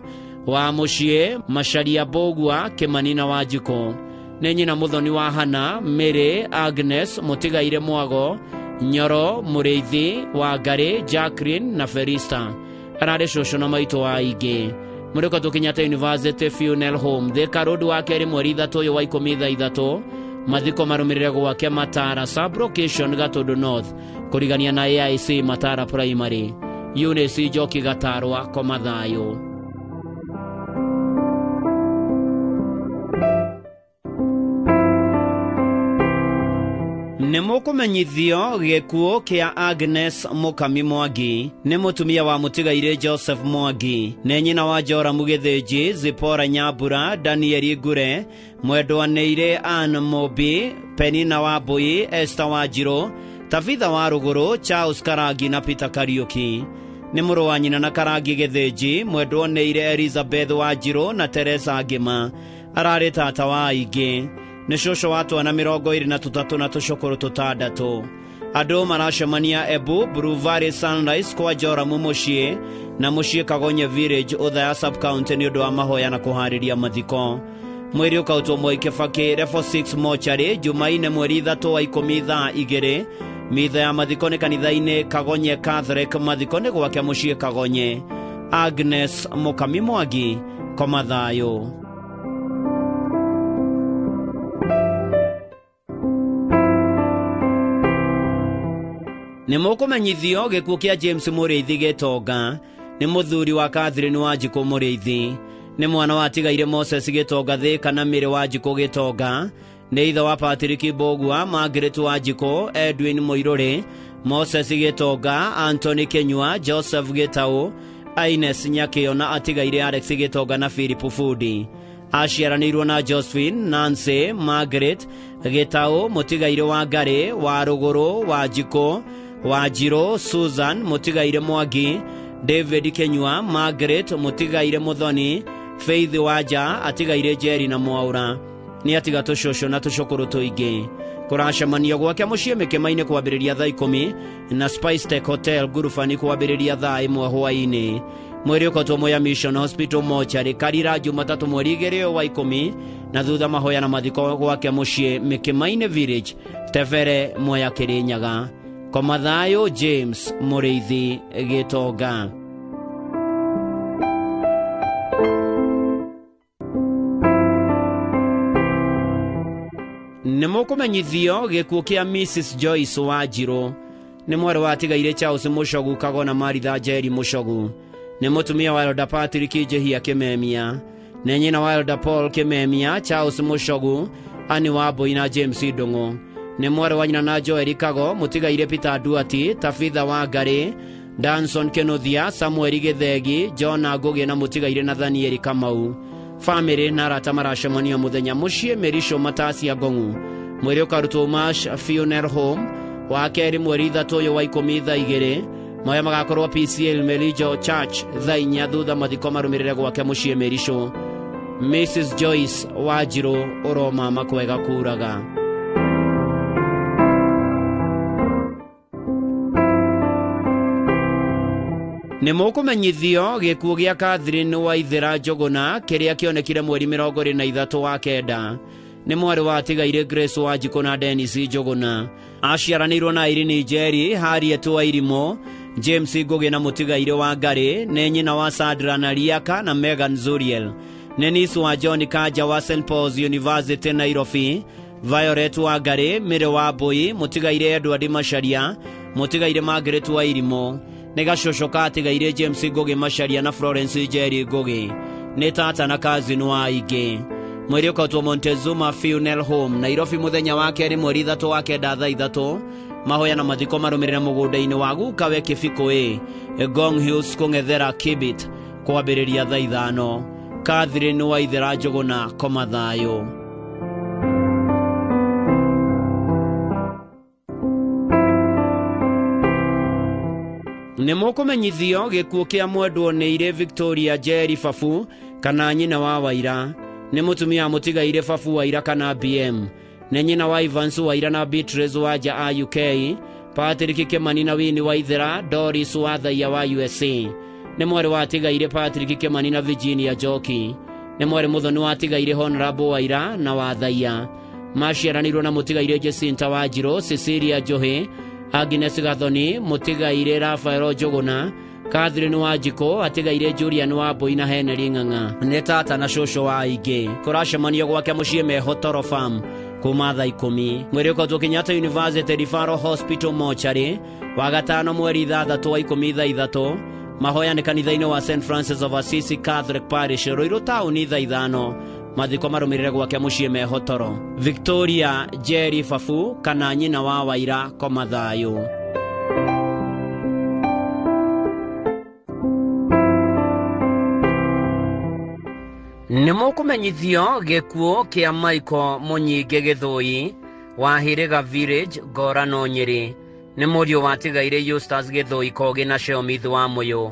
wa Mũciĩ, Macaria Mbũgua, Kĩmani na Wanjikũ. Nĩ nyina Mũthoni wa Hana, Mary, Agnes, mũtigaire Mwago, Nyoro, Mũrĩithi, Wangarĩ, Jacqueline na Felista. Ararĩ cũcũ na maitũ wa aingĩ. Mũrĩko Kenyatta University Funeral Home, Thika Road wa kerĩ mweri 3 ũyũ wa 10 thaa 3. Mathiko marũmĩrĩre gwake Matara sub-location Gatũndũ North, kũrigania na AIC Matara Primary. Eunice Njoki Gatarwa, koma thayũ. Nĩ mũkũmenyithio gĩkuũ kĩa Agnes Mũkami Mwangi. Nĩ mũtumia wa mũtigaire Joseph Mwangi. Nĩ nyina wa Joramu Gĩthĩnji, Zipora Nyambura, Danieli Ngure, mwendwa nĩire Ann Mũmbi, Penina wa Mbũi, Esther Wanjirũ, Tabitha wa Rũgũrũ, Charles Karangi na Peter Kariũki. Nĩ mũrũ wa nyina na Karangi Gĩthĩnji, mwendwa nĩire Elizabeth Wanjirũ na Teresa Ngĩma. Ararĩ tata wa aingĩ. Nĩ cũcũ wa twana 23 na tũcũkũrũ 6. Andũ maracemania Embu, Blue Valley Sunrise kwa Joramu mũciĩ na mũciĩ Kagonye Village, Othaya sub-county nĩ ũndũ wa mahoya na kũharĩria mathiko. Mwĩrĩ ũkautwo Mwai Kĩbakĩ Level 6 Mortuary Jumaine mweri 3 wa 10 thaa 2. Mitha ya mathiko nĩ kanitha-inĩ Kagonye Catholic. Mathiko nĩ gwake mũciĩ Kagonye. Agnes Mũkami Mwangi, koma thayũ. Nĩ mũkũmenyithio gĩkuũ kĩa James Mũrĩithi Gĩtonga. Nĩ mũthuri wa Catherine Wanjikũ Mũrĩithi. Nĩ mwana wa atigaire Moses Gĩtonga Thika na Mary Wanjikũ Gĩtonga. Nĩ ithe wa Patrick Mbũgua, Margaret Wanjikũ, Edwin Mũirũrĩ, Moses Gĩtonga, Anthony Kĩnyua, Joseph Gĩtaũ, Ines Nyakĩo na atigaire Alex Gĩtonga na Philip Fundi. Aciaranĩirwo na Josephine, Nancy, Margaret Gĩtaũ, mũtigaire wa Ngarĩ, wa Rũgũrũ, Wanjikũ, Wanjirũ, Susan, mũtigaire Mwangi, David Kĩnyua, Margaret, mũtigaire Mũthoni, Faith Wanja, atigaire Jerry na Mwaura. Nĩ atiga tũcũcũ na tũcũkũrũ tũingĩ. Kũracemanio gwake mũciĩ Mĩkĩma-inĩ kwambĩrĩria thaa 10 na Spice Tech Hotel Ngurubani kwambĩrĩria thaa 1 hwaĩ-inĩ. Mwĩrĩ ũkotwo Mwea Mission Hospital Mortuary Karira Jumatatũ mweri 2 wa 10 na thutha mahoya na mathiko gwake mũciĩ Mĩkĩma-inĩ Village, Tebere, Mwea, Kĩrĩnyaga. Koma thayũ James Mũrĩithi Gĩtonga. Nĩ mũkũmenyithio gĩkuũ kĩa Mrs Joyce Wanjirũ. Nĩ mwarĩ wa atigaire Charles Mũcogu Kagona Maritha Njeri Mũcogu. Nĩ mũtumia wa Elder Patrick Njihia Kĩmemia. Nĩ nyina wa Elder Paul Kĩmemia, Charles Mũcogu, Annie Wambui na James Ndung'u. Nĩ mwarĩ wa nyina na Joel Kago, mũtigaire Peter Duati, Tabitha Wangari, Danson Kĩnuthia, Samuel Gĩthegi, John Ngugi na mũtigaire Nathaniel Kamau. Famĩlĩ na arata maracemania mũthenya mũciĩ Mĩrico Matacia Ngong'u. Mwĩrĩ ũkarutwo Mash Funeral Home wa kerĩ mweri 3 ũyũ wa 10 thaa 2. Maya magakorwo PCL Merijo Church thaa 4 thutha mathiko marũmĩrĩre gwake mũciĩ Merico. Mrs Joyce Wanjirũ ũromama kwega kuraga. Nĩ mũkũmenyithio gĩkuũ gĩa Catherine Waithera Njũgũna kĩrĩa kĩonekire mweri 23 wa 9. Nĩ mwarĩ wa atigaire Grace Wanjikũ na Dennis Njũgũna. Aciaranĩirwo na Irene Njeri, Harriet Wairimũ, James Ngugi na mũtigaire wa Ngarĩ. Nĩ nyina wa Sandra na Riaka na Megan Zuriel. Nĩ niece wa John Kanja wa St Paul's University Nairobi, Violet wa Ngarĩ, Mary wa Mbui, mũtigaire Edward Macharia, mũtigaire Margaret Wairimũ. Nĩ gacũcũ ka atigaire James Ngugi Macharia na Florence Njeri Ngugi. Nĩ tata na cousin wa aingĩ. Mwĩrĩ ũkautwo Montezuma Funeral Home Nairobi mũthenya wa kerĩ mweri 3 wa 9 thaa 3. Mahoya na mathiko marũmĩrĩre mũgũnda-inĩ wa gukawe Kĩbikũ A Ngong Hills kũng'ethera Kibit kwambĩrĩria thaa 5. Catherine Waithera Njũgũna, koma thayũ. Nĩ mũkũmenyithio gĩkuũ kĩa mwendwo nĩ irĩ Victoria Njeri Babu kana nyina wa Waira. Nĩ mũtumia wa mũtigaire Babu Waira kana BM. Nĩ nyina wa Evans Waira na Beatrice Wanja a UK, Patrick Kĩmani na Winnie Waithera, Doris Wathaiya wa USA. Nĩ mwarĩ wa atigaire Patrick Kĩmani na Virginia Njoki. Nĩ mwarĩ mũthoni wa atigaire Honorable Waira na Wathaiya. Maciaranĩirwo na mũtigaire Jacinta Wanjirũ, Cecilia Njohi, Agnes Gathoni, mũtigaire Rafael Njũgũna, Catherine Wanjikũ, atigaire Julian Wambui na Henry Ng'ang'a. Nĩ tata na cũcũ wa aingĩ. Kũracemanio gwake mũciĩ meho Toro Farm kuma thaa 10. Mwĩrĩ ũkautwo Kenyatta University Referral Hospital Mortuary wa gatano mweri 6 wa 10 thaa 3. Mahoya nĩ kanitha-inĩ wa St Francis of Assisi Catholic Parish Ruiru taũni thaa 5. Mathiko marũmĩrĩre gwake mũciĩ meho Toro. Victoria Njeri Babu kana nyina wa Waira, koma thayũ. Nĩ mũkũmenyithio gĩkuũ kĩa Michael Mũnyingĩ Gĩthũi wa Hĩrĩga Village Ngorano Nyĩrĩ. Nĩ mũriũ wa atigaire Eustace Gĩthũi Kogi na Sheomith wa Mũyũ.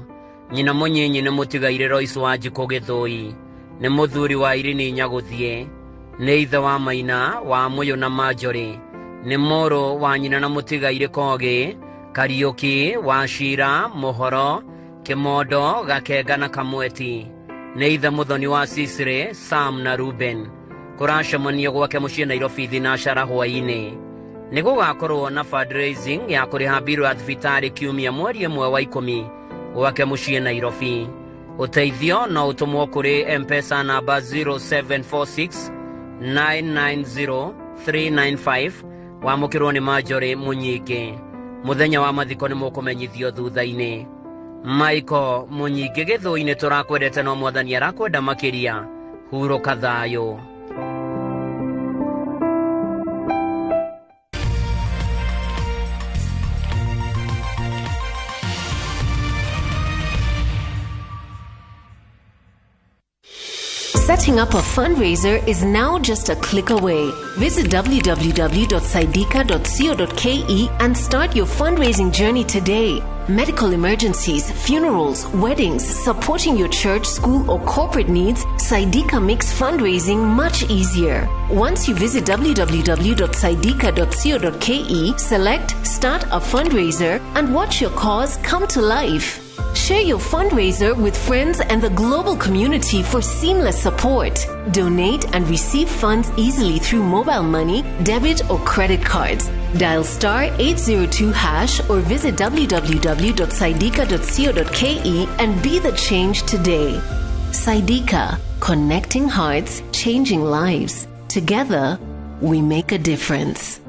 Nyina mũnyinyi nĩ mũtigaire Royce Wanjikũ Gĩthũi. Nĩ mũthuri wa Irene Nyagũthiĩ. Nĩ ithe wa Maina wa Mũyũ na Marjorie. Nĩ mũrũ wa nyina na mũtigaire Kogi, Kariũki wa Cira, Mũhoro, Kĩmondo, Gakenga na Kamweti. Nĩ ithe mũthoni wa Sisire, Sam na Ruben. Kũracemanio gwake mũciĩ Nairobi thinashara hwaĩ-inĩ. Nĩ gũgakorwo na fundraising ya kũrĩha mbirũ ya thibitarĩ kiumia mweri 1 wa 10 gwake mũciĩ Nairobi. Ũteithio no ũtũmwo kũrĩ M-Pesa namba 0746 990 395 wamũkĩrwo nĩ Marjorie Mũnyingĩ. Mũthenya wa mathiko nĩ mũkũmenyithio thutha-inĩ. Michael Mũnyingĩ Gĩthũi-inĩ tũrakwendete no mwathani arakwenda makĩria. Hurũka thayũ. Setting up a fundraiser is now just a click away. Visit www.saidika.co.ke and start your fundraising journey today. Medical emergencies, funerals, weddings, supporting your church, school, or corporate needs, Saidika makes fundraising much easier. Once you visit www.saidika.co.ke, select Start a Fundraiser and watch your cause come to life. Share your fundraiser with friends and the global community for seamless support. Donate and receive funds easily through mobile money, debit or credit cards. Dial star 802 hash or visit www.saidika.co.ke and be the change today. Saidika, connecting hearts, changing lives. Together, we make a difference.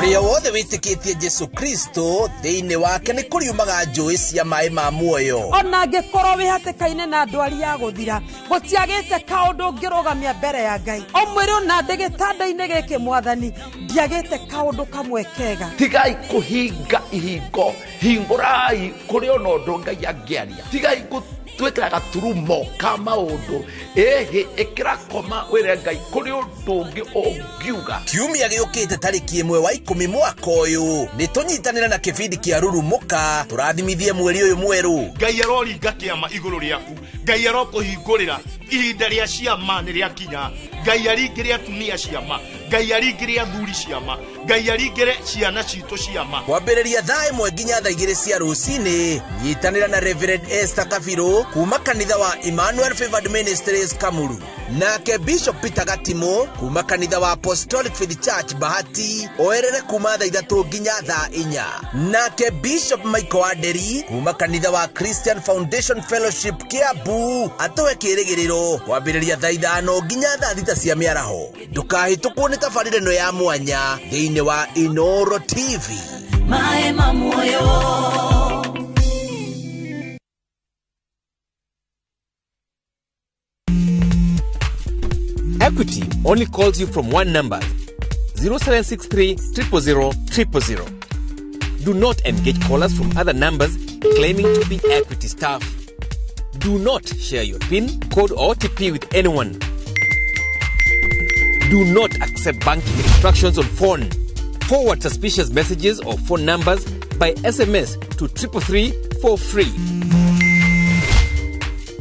Ũrĩa wothe wĩtĩkĩtie Jesu Kristo thĩinĩ wake nĩ kũriumaga njũĩ cia maĩ ma muoyo. Ona angĩkorwo wĩ hatĩka-inĩ na ndwari ya gũthira, gũtiagĩte kaũndũ ũngĩrũgamia mbere ya Ngai. Ũmwĩre ona ndĩ gĩtanda-inĩ gĩkĩ Mwathani, ndiagĩte kaũndũ kamwe kega. Tigai kũhinga ihingo, hingũrai kũrĩ ona ũndũ Ngai angĩaria. Tigai gũtuĩka gaturumo ka maũndũ, ĩhĩ ĩkĩra koma wĩre Ngai kũrĩ ũndũ ũngĩ ũngiuga. Kiumia gĩũkĩte tarĩki 1 wa 10 mwaka ũyũ nĩ tũnyitanĩre na kĩbindi kĩa Rurumũka tũrathimithie mweri ũyũ mwerũ. Ngai aroringa kĩama igũrũ rĩaku, Ngai arokũhingũrĩra ihinda rĩa ciama nĩ rĩakinya. Ngai aringĩre atumia ciama, Ngai aringĩre athuri ciama, Ngai aringĩre ciana citũ ciama. Kwambĩrĩria thaa 1 nginya thaa 2 cia rũcinĩ, nyitanĩra na Reverend Esther Kabiru kuma kanitha wa Emmanuel Favored Ministries Kamuru, nake Bishop Peter Gatimo kuma kanitha wa Apostolic Faith Church Bahati oerere kuma thaa 3 nginya thaa 4, nake Bishop Michael Aderi kuma kanitha wa Christian Foundation Fellowship Kiambu atũhe kĩrĩgĩrĩro kwambĩrĩria thaa 5 nginya thaa 6 cia mĩaraho. Ndũkahĩtũkwo nĩ tabarĩra ĩno ya mwanya thĩinĩ wa Inoro TV. Maĩ ma muoyo. Equity only calls you from one number, 0763 000 000. Do not engage callers from other numbers claiming to be Equity staff. Do not share your PIN, code or OTP with anyone. Do not accept banking instructions on phone. Forward suspicious messages or phone numbers by SMS to 333 for free.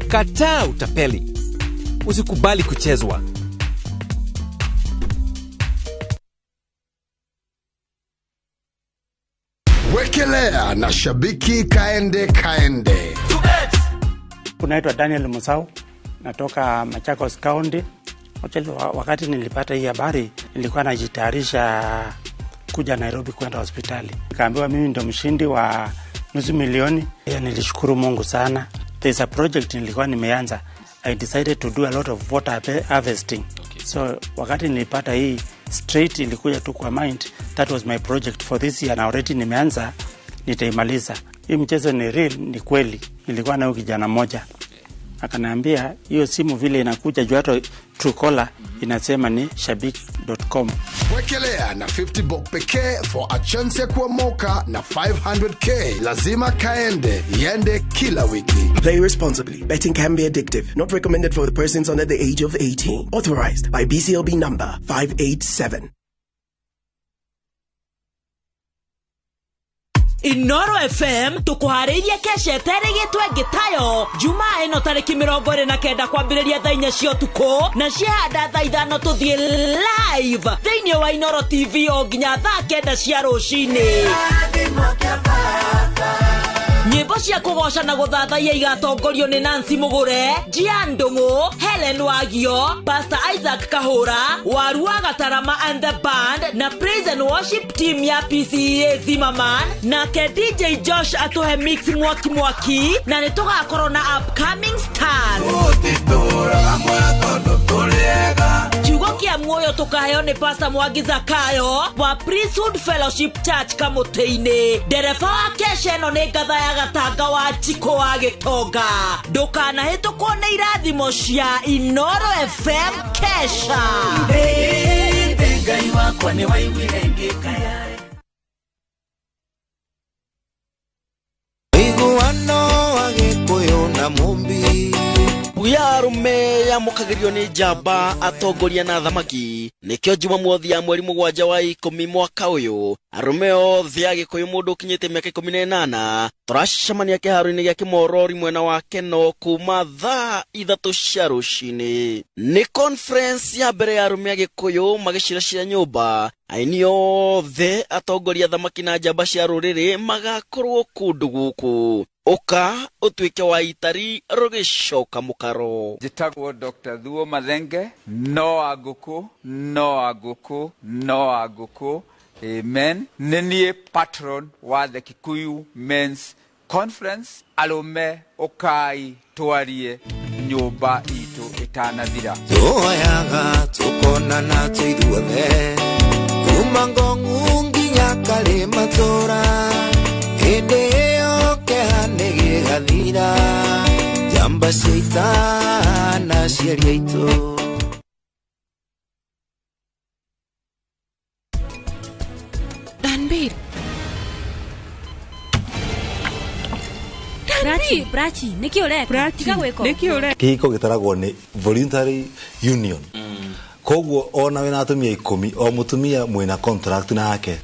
Kataa utapeli. Usikubali kuchezwa. Wekelea na shabiki kaende kaende. Unaitwa Daniel Musau, natoka Machakos County. Wakati nilipata hii habari, nilikuwa najitayarisha kuja Nairobi kwenda hospitali. Nikaambiwa mimi ndo mshindi wa 500,000. Nilishukuru Mungu sana. There's a project nilikuwa nimeanza. I decided to do a lot of water harvesting. Okay. So wakati nilipata hii straight ilikuja tu kwa mind, that was my project for this year, na already nimeanza, nitaimaliza. Hii mchezo ni real, ni kweli. Nilikuwa na kijana mmoja. Akaniambia hiyo simu vile inakuja juu hata Truecaller inasema ni shabiki.com. Wekelea na 50 bob pekee for a chance ya kuomoka na 500k. Lazima kaende, iende kila wiki. Play responsibly. Betting can be addictive. Not recommended for the persons under the age of 18. Authorized by BCLB number 587. Inoro FM tukuharĩirie kesha ĩterĩgĩtwo ĩngĩ tayo Jumaa ĩno tarĩki 29 kwambĩrĩria thaa 4 cia ũtukũ na ciahanda thaa 5 tũthiĩ live thĩinĩ wa Inoro TV o nginya thaa 9 cia rũcinĩ. Nyĩmbo cia kũgoca na gũthathaiya igatongorio nĩ Nancy Mũgũre, Gian Ndũng'ũ, Helen Wagio, Pastor Isaac Kahũra, Waru wa Gatarama and the band na Praise and Worship team ya PCEA Zimmerman, nake DJ Josh atũhe mix mwaki mwaki, na nĩ tũgakorwo na upcoming stars. Kiugo kĩa muoyo tũkaheo nĩ Pastor Mwangi Zakayo wa Priesthood Fellowship Church Kamũtĩ-inĩ. Ndereba wa kesha ĩno nĩ ngatha ya Gatanga wa Njikũ wa Gĩtonga. Ndũkanahĩtũkwo nĩ irathimo cia Inoro FM kesha. Ngai wakwa nĩ waiguire ngĩkaya. Iguano wa Gĩkũyũ na Mũmbi. Ya arume yamũkagĩrio nĩ njamba atongoria na athamaki. Nĩkĩo Jumamothi ya mweri 7 wa 10 mwaka ũyũ arũme othe a Gĩkũyũ mũndũ ũkinyĩte mĩaka 18 tũracemania kĩharo-inĩ gĩa Kĩmorori mwena wa Keno kuma thaa 3 cia rũcinĩ. Nĩ conference ya mbere ya arũme a Gĩkũyũ magĩciracira nyũmba. Aini othe atongoria athamaki na njamba cia rũrĩrĩ magakorwo kũndũ gũkũ. Ũka ũtuĩke wa itari rũgĩcoka mũkaro. Njĩtagwo Dr. Thuo Mathenge, no a ngũkũ, no a ngũkũ, no a ngũkũ, Amen. Nĩ niĩ patron wa the Kikuyu Men's Conference. Arũme ũkai twarie nyũmba itũ ĩtanathira. Tuoyaga tukonana twithuothe kuma Ngong'u nginya Karimatura, hĩndĩ ĩyo kĩeha nĩ gĩgathira, njamba cia ita na aciari aitũ. Ranbir. Prachi, Prachi, nĩkĩ ũreka? Tiga gwĩka ũguo. Kĩhiko gĩtaragwo nĩ voluntary union. Koguo ona wĩna atumia 10, o mũtumia mwĩna contract nake.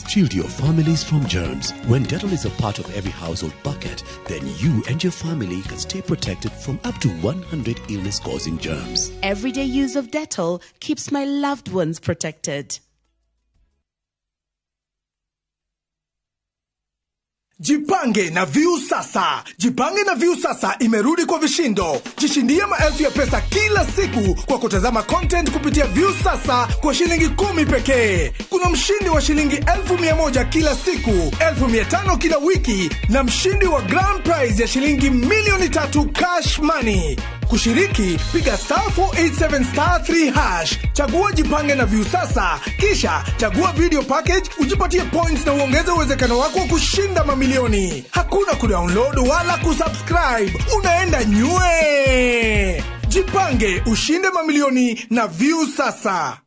Shield your families from germs. When Dettol is a part of every household bucket, then you and your family can stay protected from up to 100 illness-causing germs. Everyday use of Dettol keeps my loved ones protected. Jipange na Viusasa. Jipange na Viusasa imerudi kwa vishindo. Jishindie maelfu ya pesa kila siku kwa kutazama content kupitia Viusasa kwa shilingi 10 pekee. Kuna mshindi wa shilingi 1,100 kila siku, 1,500 kila wiki na mshindi wa grand prize ya shilingi 3,000,000 cash money. Kushiriki, piga *487*3#, chagua Jipange na Viusasa, kisha chagua video package, ujipatie points na uongeze uwezekano wako wa kushinda mamilioni. Hakuna kudownload wala kusubscribe, unaenda nywe. Jipange, ushinde mamilioni na Viusasa.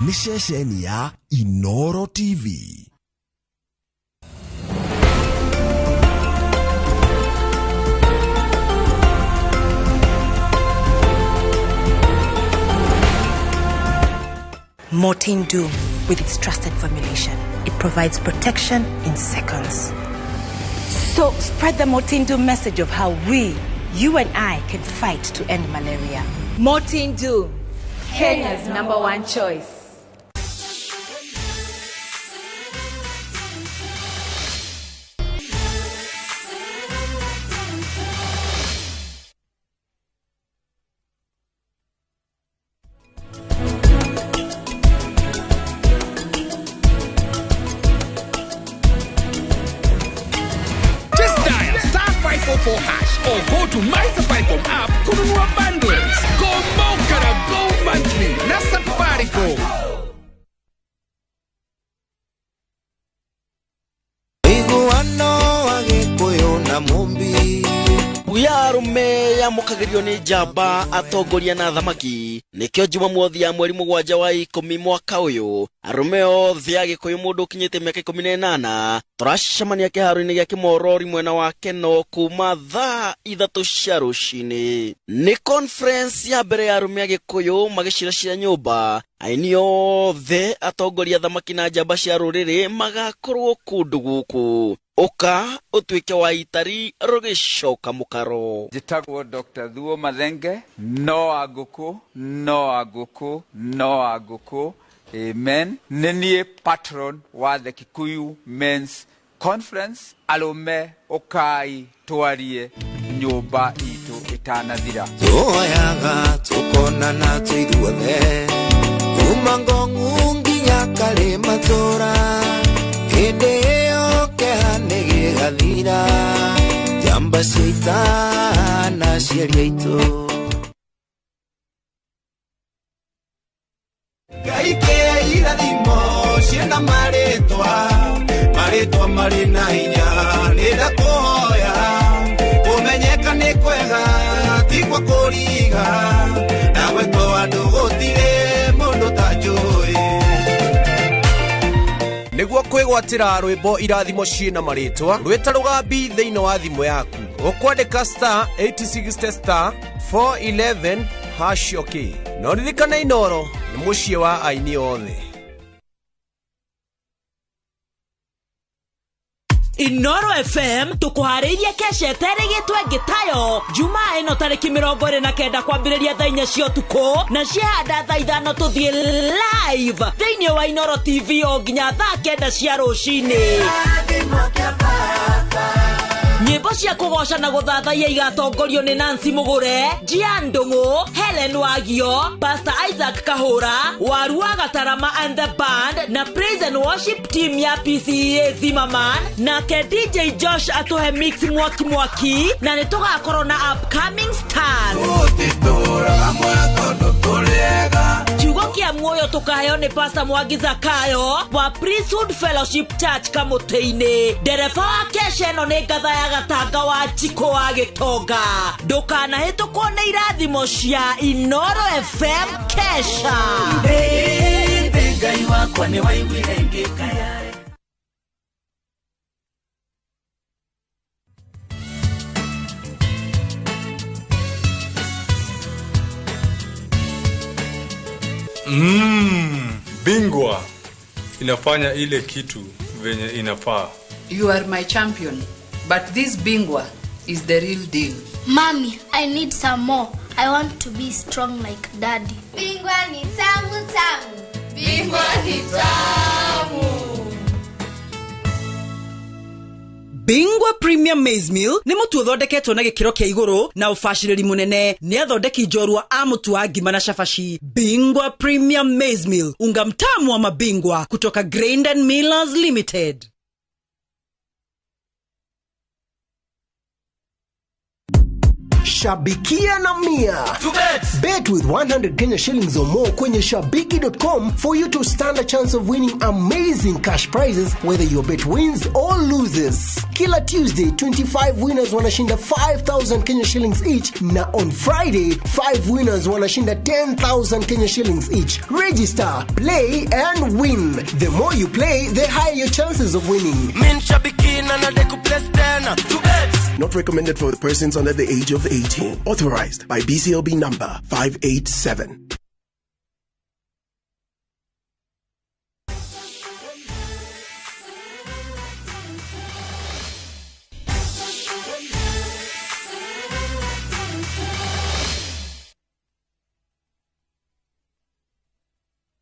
Nĩ ceceni ya Inoro TV. Mortein Doom, with its trusted formulation, it provides protection in seconds. So spread the Mortein Doom message of how we, you and I, can fight to end malaria. Mortein Doom, Kenya's #1 choice. Just dial *544# or go to My Safaricom app kununua bundles. Go Mokara, go monthly na Safaricom. Iguano wa Gĩkũyũ na Mũmbi. Ya arũme yamũkagĩrio nĩ njamba atongoria na athamaki. Nĩkĩo Jumamothi ya mweri 7 wa 10 mwaka ũyũ, arũme othe a Gĩkũyũ mũndũ ũkinyĩte mĩaka 18 tũracemania kĩharo-inĩ gĩa Kĩmorori mwena wa Keno kuma thaa 3 cia rũcinĩ. Nĩ conference ya mbere ya arũme a Gĩkũyũ magĩciracira nyũmba. Aini othe atongoria athamaki na njamba cia rũrĩrĩ magakorwo kũndũ gũkũ. Ũka ũtuĩke wa itari rũgĩcoka mũkaro. Njĩtagwo Dr. Thuo Mathenge, no a ngũkũ, no a ngũkũ, no a ngũkũ. Amen. Nĩ niĩ patron wa the Kikuyu Men's Conference. Arũme ũkai twarie nyũmba itũ ĩtanathira. Tuoyaga tukonana twithuothe kuma Ngong'u nginya Karimatura, hĩndĩ ĩyo kĩeha nĩ gĩgathira, njamba cia ita na aciari aitũ. Ngai kĩa irathimo ciĩna marĩtwa, marĩtwa marĩ na hinya, nĩ ndakũhoya kũmenyeka nĩ kwega ti gwa kũriga, na gwetwo andũ gũtirĩ mũndũ ta njũĩ. Nĩguo kwĩgwatĩra rwĩmbo irathimo ciĩna marĩtwa, rwĩta rũgambi thĩinĩ wa thimũ yaku. Ũkwandĩka *860* 411 hash okay. No ririkana Inoro nĩ mũciĩ wa aini othe. Inoro FM tukuharĩirie kesha ĩterĩgĩtwo ĩngĩ tayo Jumaa ĩno tarĩki 29 kwambĩrĩria thaa 4 cia ũtukũ na ciahanda thaa 5 tũthiĩ live thĩinĩ wa Inoro TV o nginya thaa 9 cia rũcinĩ. Nyĩmbo cia kũgoca na gũthathaiya igatongorio nĩ Nancy Mũgũre, Gian Ndũng'ũ, Helen Wagio, Pastor Isaac Kahũra, Waru wa Gatarama and the band na Praise and Worship team ya PCEA Zimmerman, nake DJ Josh atũhe mix mwaki mwaki, na nĩ tũgakorwo na upcoming stars. Kiugo kĩa muoyo tũkaheo nĩ Pastor Mwangi Zakayo wa Priesthood Fellowship Church Kamũtĩ-inĩ. Ndereba wa kesha ĩno nĩ ngatha ya Gatanga wa Njikũ wa Gĩtonga. Ndũkanahĩtũkwo nĩ irathimo cia Inoro FM kesha. Ngai wakwa nĩ waiguire ngĩkaya. Bingwa inafanya ile kitu venye inafaa. You are my champion, but this Bingwa is the real deal. Mommy, I need some more. I want to be strong like Daddy. Bingwa ni tamu tamu. Bingwa ni tamu. Bingwa Premium Maize Meal nĩ mũtu ũthondeketwo na gĩkĩro kĩa igũrũ na ũbacĩrĩri mũnene nĩ athondeki njorua a mũtu wa ngima na cabaci. Bingwa Premium Maize Meal, unga mtamu wa mabingwa kutoka Grain and Millers Limited. Shabikia na Mia. Bet with 100 Kenya shillings or more kwenye shabiki.com for you to stand a chance of winning amazing cash prizes whether your bet wins or loses. Kila Tuesday, 25 winners wanashinda 5,000 Kenya shillings each, na on Friday, 5 winners wanashinda 10,000 Kenya shillings each. Register, play and win. The more you play, the higher your chances of winning. Min shabiki na nadeku place tena. To bet. Not recommended for the persons under the age of 18. Authorized by BCLB number 587.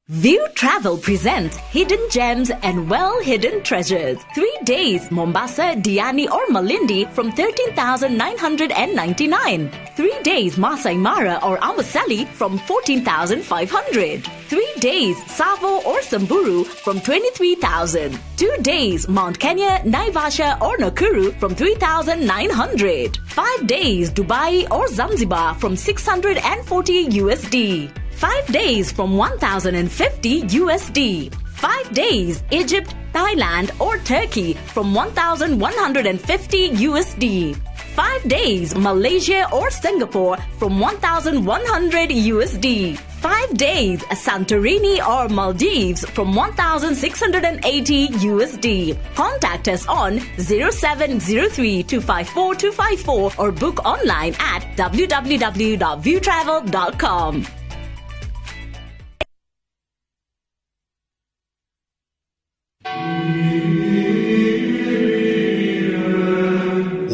View Travel presents Hidden Gems and Well-Hidden Treasures. 3 days, Mombasa, Diani or Malindi from 13,999. 3 days, Masai Mara or Amboseli from 14,500. 3 days, Savo or Samburu from 23,000. 2 days, Mount Kenya, Naivasha or Nakuru from 3,900. 5 days, Dubai or Zanzibar from 640 USD. 5 days from 1,050 USD. 5 days, Egypt, Thailand or Turkey from 1,150 USD. 5 days, Malaysia or Singapore from 1,100 USD. 5 days, Santorini or Maldives from 1,680 USD. Contact us on 0703 254 254 or book online at www.viewtravel.com.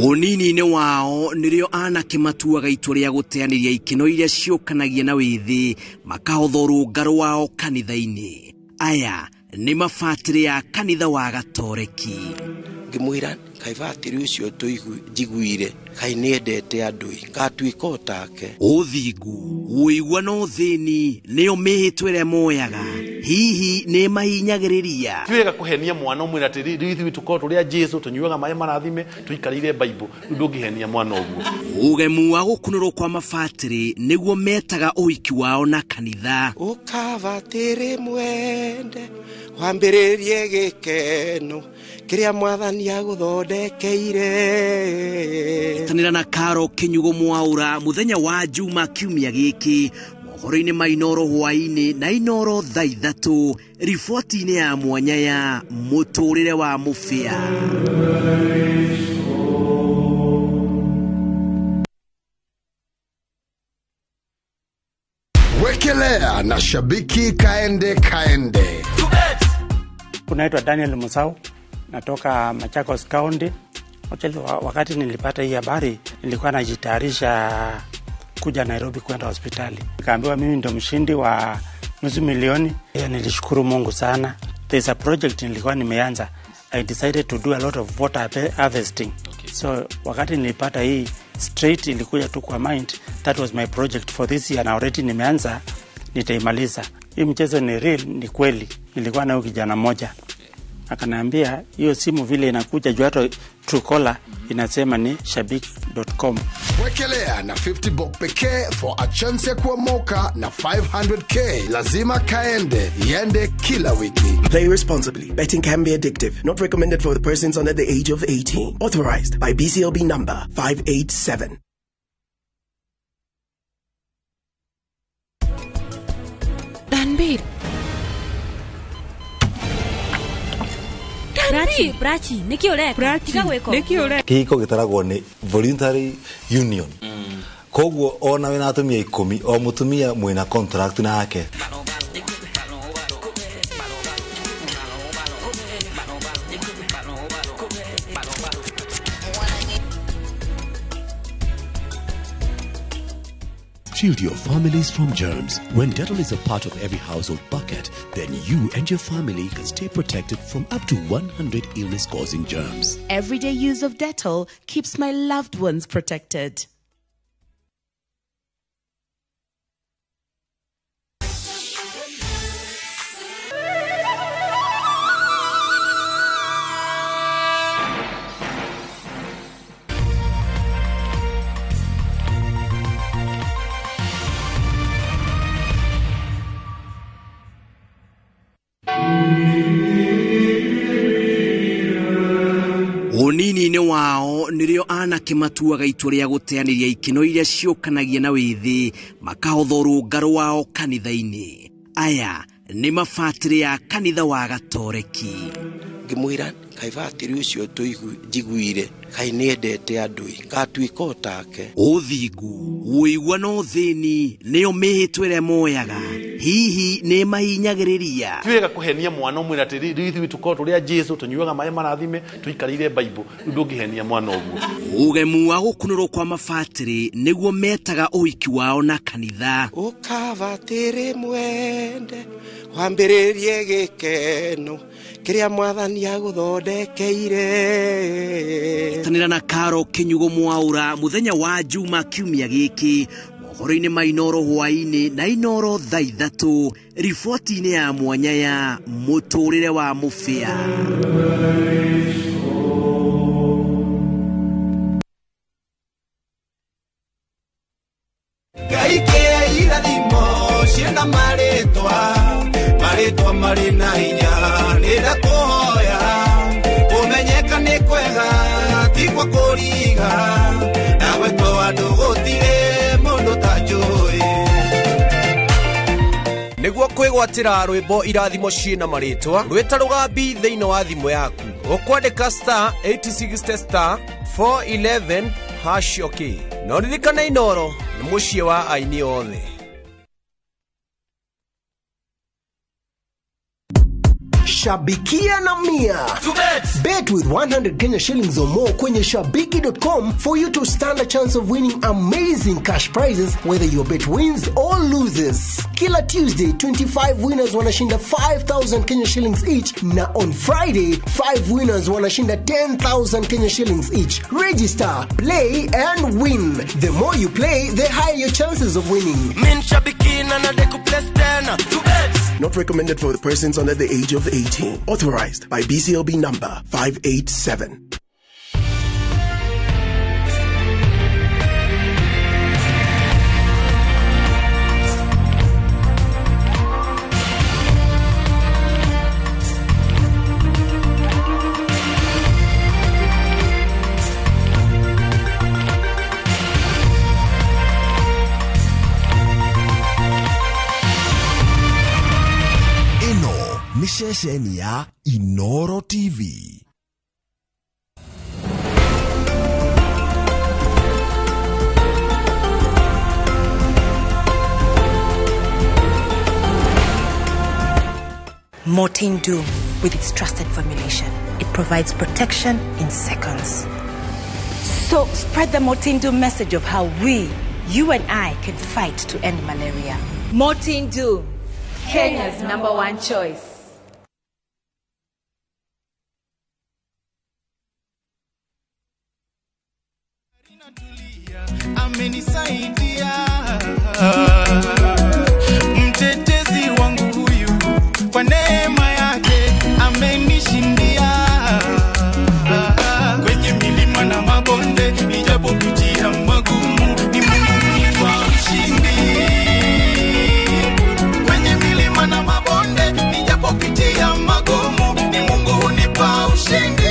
Ũnini-inĩ wao nĩrĩo anake matuaga itua rĩa gũteanĩria ikeno iria ciũkanagia na wĩthĩ makahotha ũrũngarũ wao kanitha-inĩ. Aya nĩ mabatĩrĩ ya kanitha wa Gatoreki. Ngĩmwĩra kaĩ batĩrĩ ũcio njiguire kaĩ nĩendete andũ ngatuĩka o take. Ũthingu, ũigua na ũthĩni nĩyo mĩhĩtwa ĩrĩa moyaga, hihi nĩ mahinyagĩrĩria. Ti wega kũhenia mwana ũmwĩre atĩrĩ rĩu ithuĩ tũkorwo tũrĩ a Jesũ tũnyuaga maĩ marathime tũikarĩire Bible, rĩu ndũngĩhenia mwana ũguo. Ũgemu wa gũkunũrwo kwa mabatĩrĩ nĩguo metaga ũhiki wao na kanitha. Ũkabatĩrĩ mwende wambĩrĩrie gĩkeno kĩrĩa mwathani agũthondekeire. Tanĩra na Karo Kinyugo Mwaura mũthenya wa Juma kiumia gĩkĩ mohoro-inĩ ma Inoro hwaĩ-inĩ na Inoro thaa 3 riboti-inĩ ya mwanya ya mũtũrĩre wa mũbĩa. Wekelea na shabiki kaende kaende. Unaitwa Daniel Musau, natoka Machakos County. Actually, wakati nilipata hii habari nilikuwa najitayarisha kuja Nairobi kwenda hospitali, nikaambiwa mimi ndo mshindi wa 500,000. Hiyo nilishukuru Mungu sana. There's a project nilikuwa nimeanza. I decided to do a lot of water harvesting. Okay. So wakati nilipata hii straight ilikuja tu kwa mind, that was my project for this year na already nimeanza, nitaimaliza. Hii mchezo ni real, ni kweli. Nilikuwa na huyu kijana mmoja akaniambia hiyo simu vile inakuja juu hata Truecaller inasema ni shabiki.com. Wekelea na 50 bob pekee for a chance ya kuomoka na 500K. Lazima kaende, iende kila wiki. Play responsibly. Betting can be addictive. Not recommended for the persons under the age of 18. Authorized by BCLB number 587. Dhanbir. Prachi, Prachi, nĩkĩ ũreka? Tiga gwĩka ũguo. Kĩhiko gĩtaragwo nĩ voluntary union. Koguo ona wĩna atumia 10, o mũtumia mwĩna contract nake. Shield your families from germs. When Dettol is a part of every household bucket, then you and your family can stay protected from up to 100 illness-causing germs. Everyday use of Dettol keeps my loved ones protected. Ũnini-inĩ wao nĩrĩo anake matuaga itua rĩa gũteanĩria ikeno iria ciũkanagia na wĩthĩ, makahotha ũrũngarũ wao kanitha-inĩ. Aya nĩ mabatĩrĩ ya kanitha wa Gatoreki. Ngĩmwĩra kaĩ batĩrĩ ũcio njiguire kaĩ nĩendete andũ ĩ, ngatuĩka o take. Ũthingu, ũigua na ũthĩni nĩyo mĩhĩtwa ĩrĩa moyaga, hihi nĩ mahinyagĩrĩria. Ti wega kũhenia mwana ũmwĩre atĩrĩ, rĩu ithuĩ tũkoragwo tũrĩ a Jesũ, tũnyuaga maĩ marathime, tũikarĩire Bible, rĩu ndũngĩhenia mwana ũguo. Ũgemu wa gũkunũrwo kwa mabatĩrĩ nĩguo metaga ũhiki wao na kanitha. Ũkabatĩrĩ mwende wambĩrĩrie gĩkeno kĩrĩa mwathani agũthondekeire. Tanĩra na Karo Kĩnyugo Mwaũra mũthenya wa Juma kiumia gĩkĩ mohoro-inĩ ma Inoro hwaĩ-inĩ na Inoro thaa 3 riboti-inĩ ya mwanya ya mũtũrĩre wa mũbĩa. Ngai kĩa irathimo ciĩna marĩtwa, marĩtwa marĩ na hinya, nĩndakũhoya kũmenyeka nĩ kwega ti gwa kũriga, na gwetwo andũ gũtirĩ mũndũ ta njũĩ. Nĩguo kwĩgwatĩra rwĩmbo irathimo ciĩna marĩtwa, rwĩta rũgambi thĩinĩ wa thimũ yaku. Ũkwandĩka star 860 star 411 hash okay. Na ũririkane Inoro nĩ mũciĩ wa aini othe. Shabikia na Mia. Bet with 100 Kenya shillings or more kwenye shabiki.com for you to stand a chance of winning amazing cash prizes whether your bet wins or loses. Kila Tuesday, 25 winners wanashinda 5,000 Kenya shillings each, na on Friday, 5 winners wanashinda 10,000 Kenya shillings each. Register, play and win. The more you play, the higher your chances of winning. Min shabiki na na deku plus tena. Not recommended for the persons under the age of 18. Authorized by BCLB number 587. Ceceni ya Inoro TV. Mortein Doom, with its trusted formulation, it provides protection in seconds. So spread the Mortein Doom message of how we, you and I, can fight to end malaria. Mortein Doom, Kenya's number one choice. Amenisaidia mtetezi wangu huyu, kwa neema yake amenishindia. Kwenye milima na mabonde nijapopitia magumu, ni Mungu hunipa ushindi. Kwenye milima na mabonde nijapopitia magumu, ni Mungu hunipa ushindi.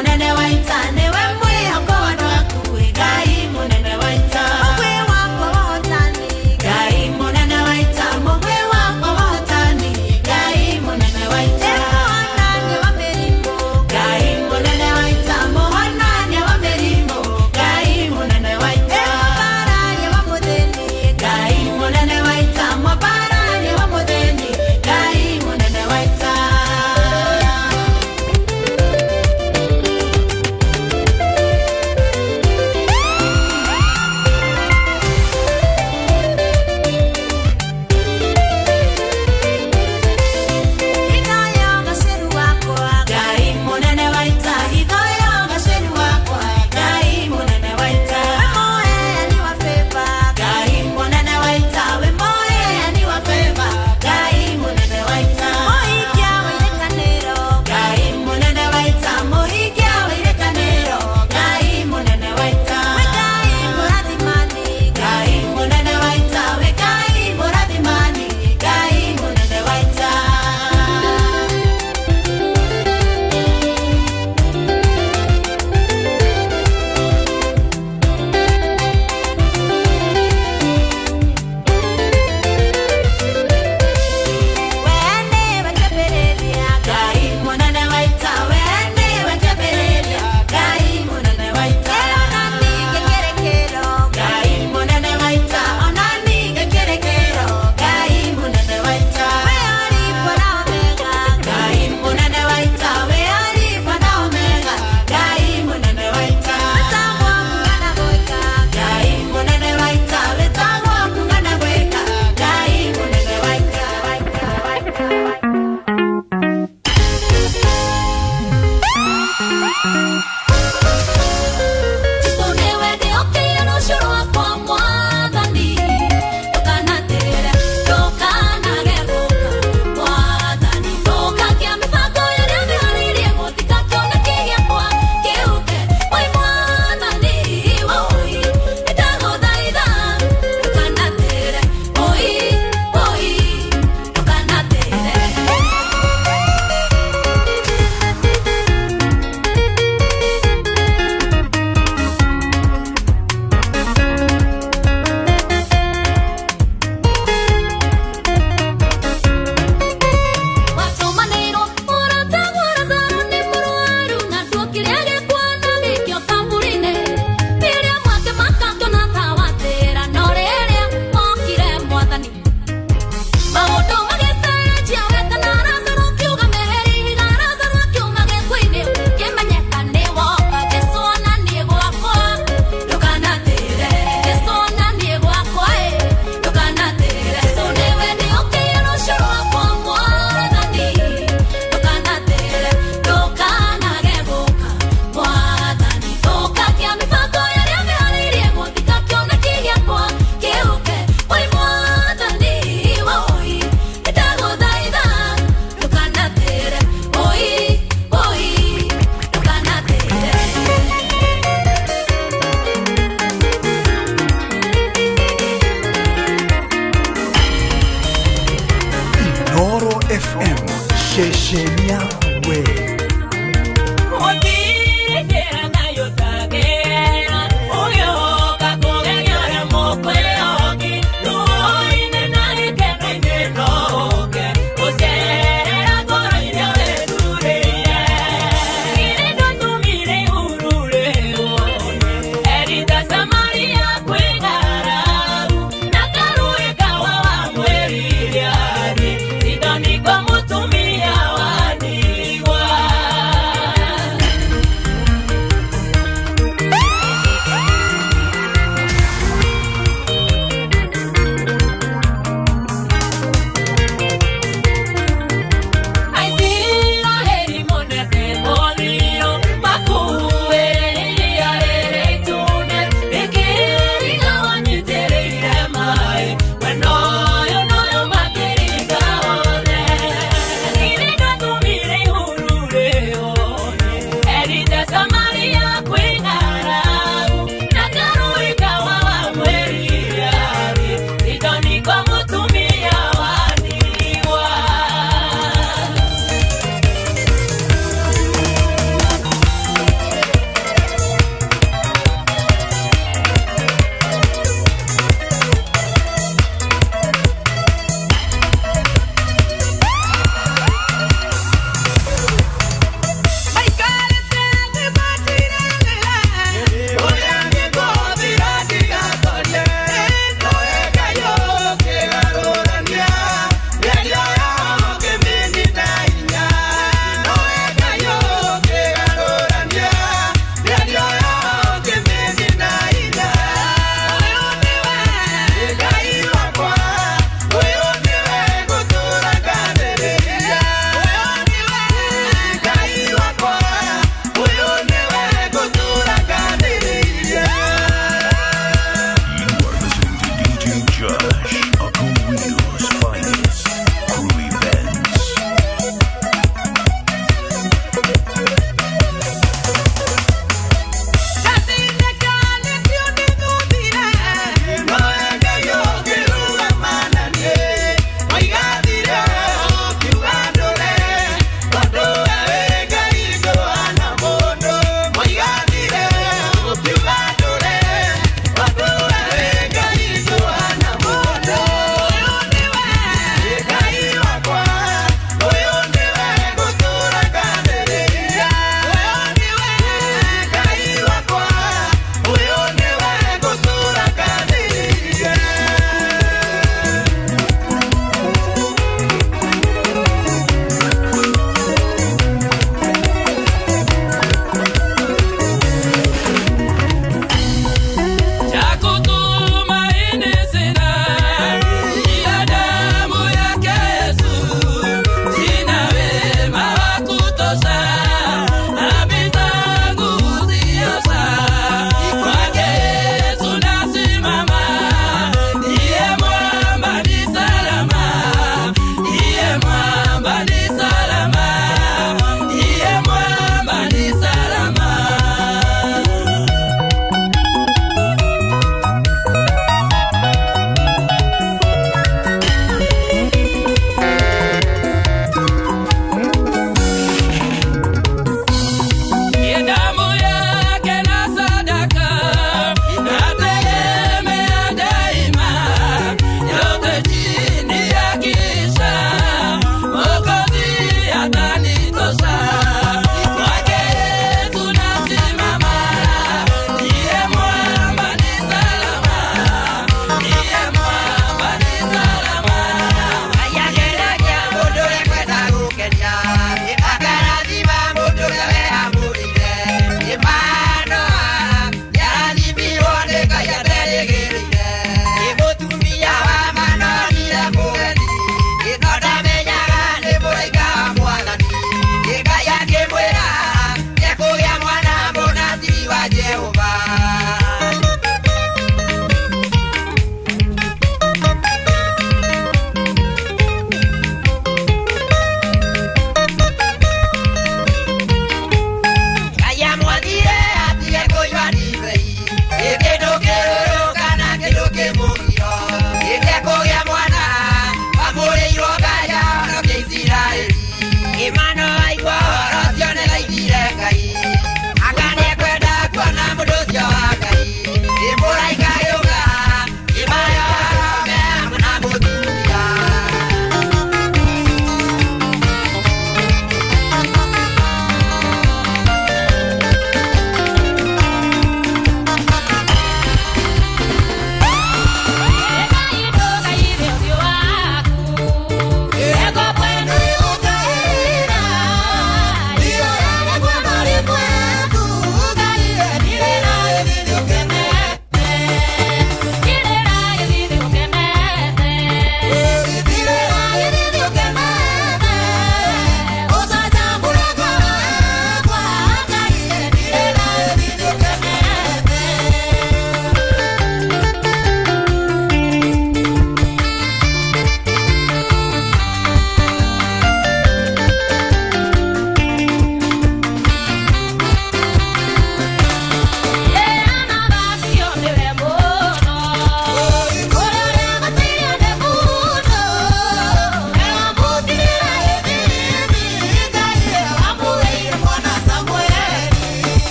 Mũnene wa ita, nĩwe mwĩhoko wa andũ aku, Ngai mũnene wa ita. Mũgwĩ wakwa wa ũhotani, Ngai mũnene wa ita, mũgwĩ wakwa wa ũhotani, Ngai mũnene wa ita. Mũhonania wa mĩrimũ, Ngai mũnene wa ita, mũhonania wa mĩrimũ, Ngai mũnene wa ita. Mwambararia wa mũthĩni, Ngai mũnene wa ita, mwambararia wa mũthĩni, Ngai mũnene wa ita. Hitho gaceru wakwa, Ngai mũnene wa ita, hitho gaceru wakwa, Ngai mũnene wa ita. We mũheani wa favor, Ngai mũnene wa ita, we mũheani wa favor, Ngai mũnene wa ita. Mũhingia wa irĩkanĩro, Ngai mũnene wa ita, mũhingia wa irĩkanĩro, Ngai mũnene wa ita. We Ngai mũrathimani, Ngai mũnene wa ita, we Ngai mũrathimani, Ngai mũnene wa ita. Ngai mũnene wa ita, we nĩwe kĩambĩrĩria, Ngai mũnene wa ita. Ona ningĩ kĩrĩkĩro, Ngai mũnene wa ita, ona ningĩ kĩrĩkĩro, Ngai mũnene wa ita. We Alifa na Omega, Ngai mũnene wa ita, we Alifa na Omega, Ngai mũnene wa ita. Wĩtagwo kũngana gwĩka, Ngai mũnene wa ita, wĩtagwo kũngana gwĩka, Ngai mũnene wa ita. Jesũ nĩwe ndĩhokeire rũciũ rwakwa Mwathani, ndũkanatĩre, ndũkanage gũka Mwathani, thũkagia mĩbango ĩrĩa mĩharĩirie gũtikakĩone kĩ gĩakwa kĩhuke. Oi Mwathani, oi, nĩndagũthaitha, ndũkanatĩre, oi, oi, ndũkanatĩre.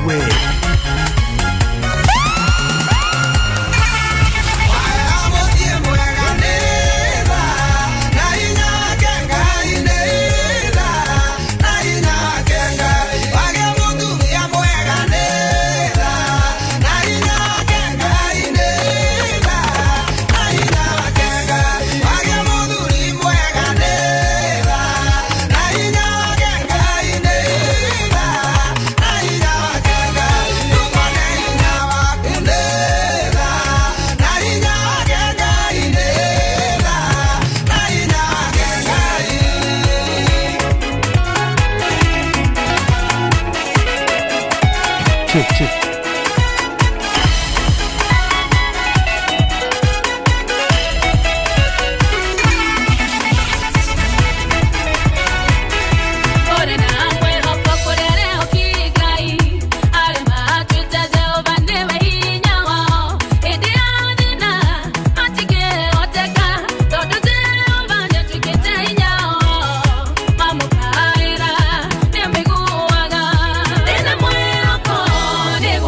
We. Check, check. Nĩ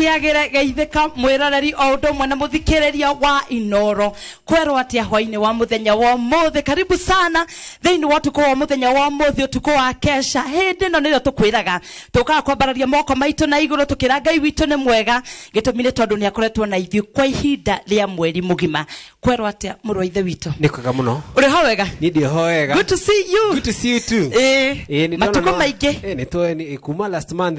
Kiagire geithĩka mwĩroreri o ũndũ ũmwe na mũthikĩrĩria wa Inoro. Kwerwo atĩa hwainĩ wa mũthenya wa ũmũthĩ? Karibu sana thĩinĩ wa ũtukũ wa mũthenya wa ũmũthĩ, ũtukũ wa kesha. Hĩndĩ ĩno nĩrĩo tũkwĩraga tũkaga kwambararia moko maitũ na igũrũ tũkĩra Ngai witũ nĩ mwega. Gĩtũmi nĩ tondũ nĩ akoretwo na ithuĩ kwa ihinda rĩa mweri mũgima. Kwerwo atĩa mũrũ wa ithe witũ? Nĩ kwega mũno. Ũrĩ ho wega? Niĩ ndĩ ho wega. Good to see you. Good to see you too. Ĩĩ. Ĩĩ, nĩ ndona Matukũ no- maingĩ. Ĩĩ, nĩ tũĩ kuma last month rĩ.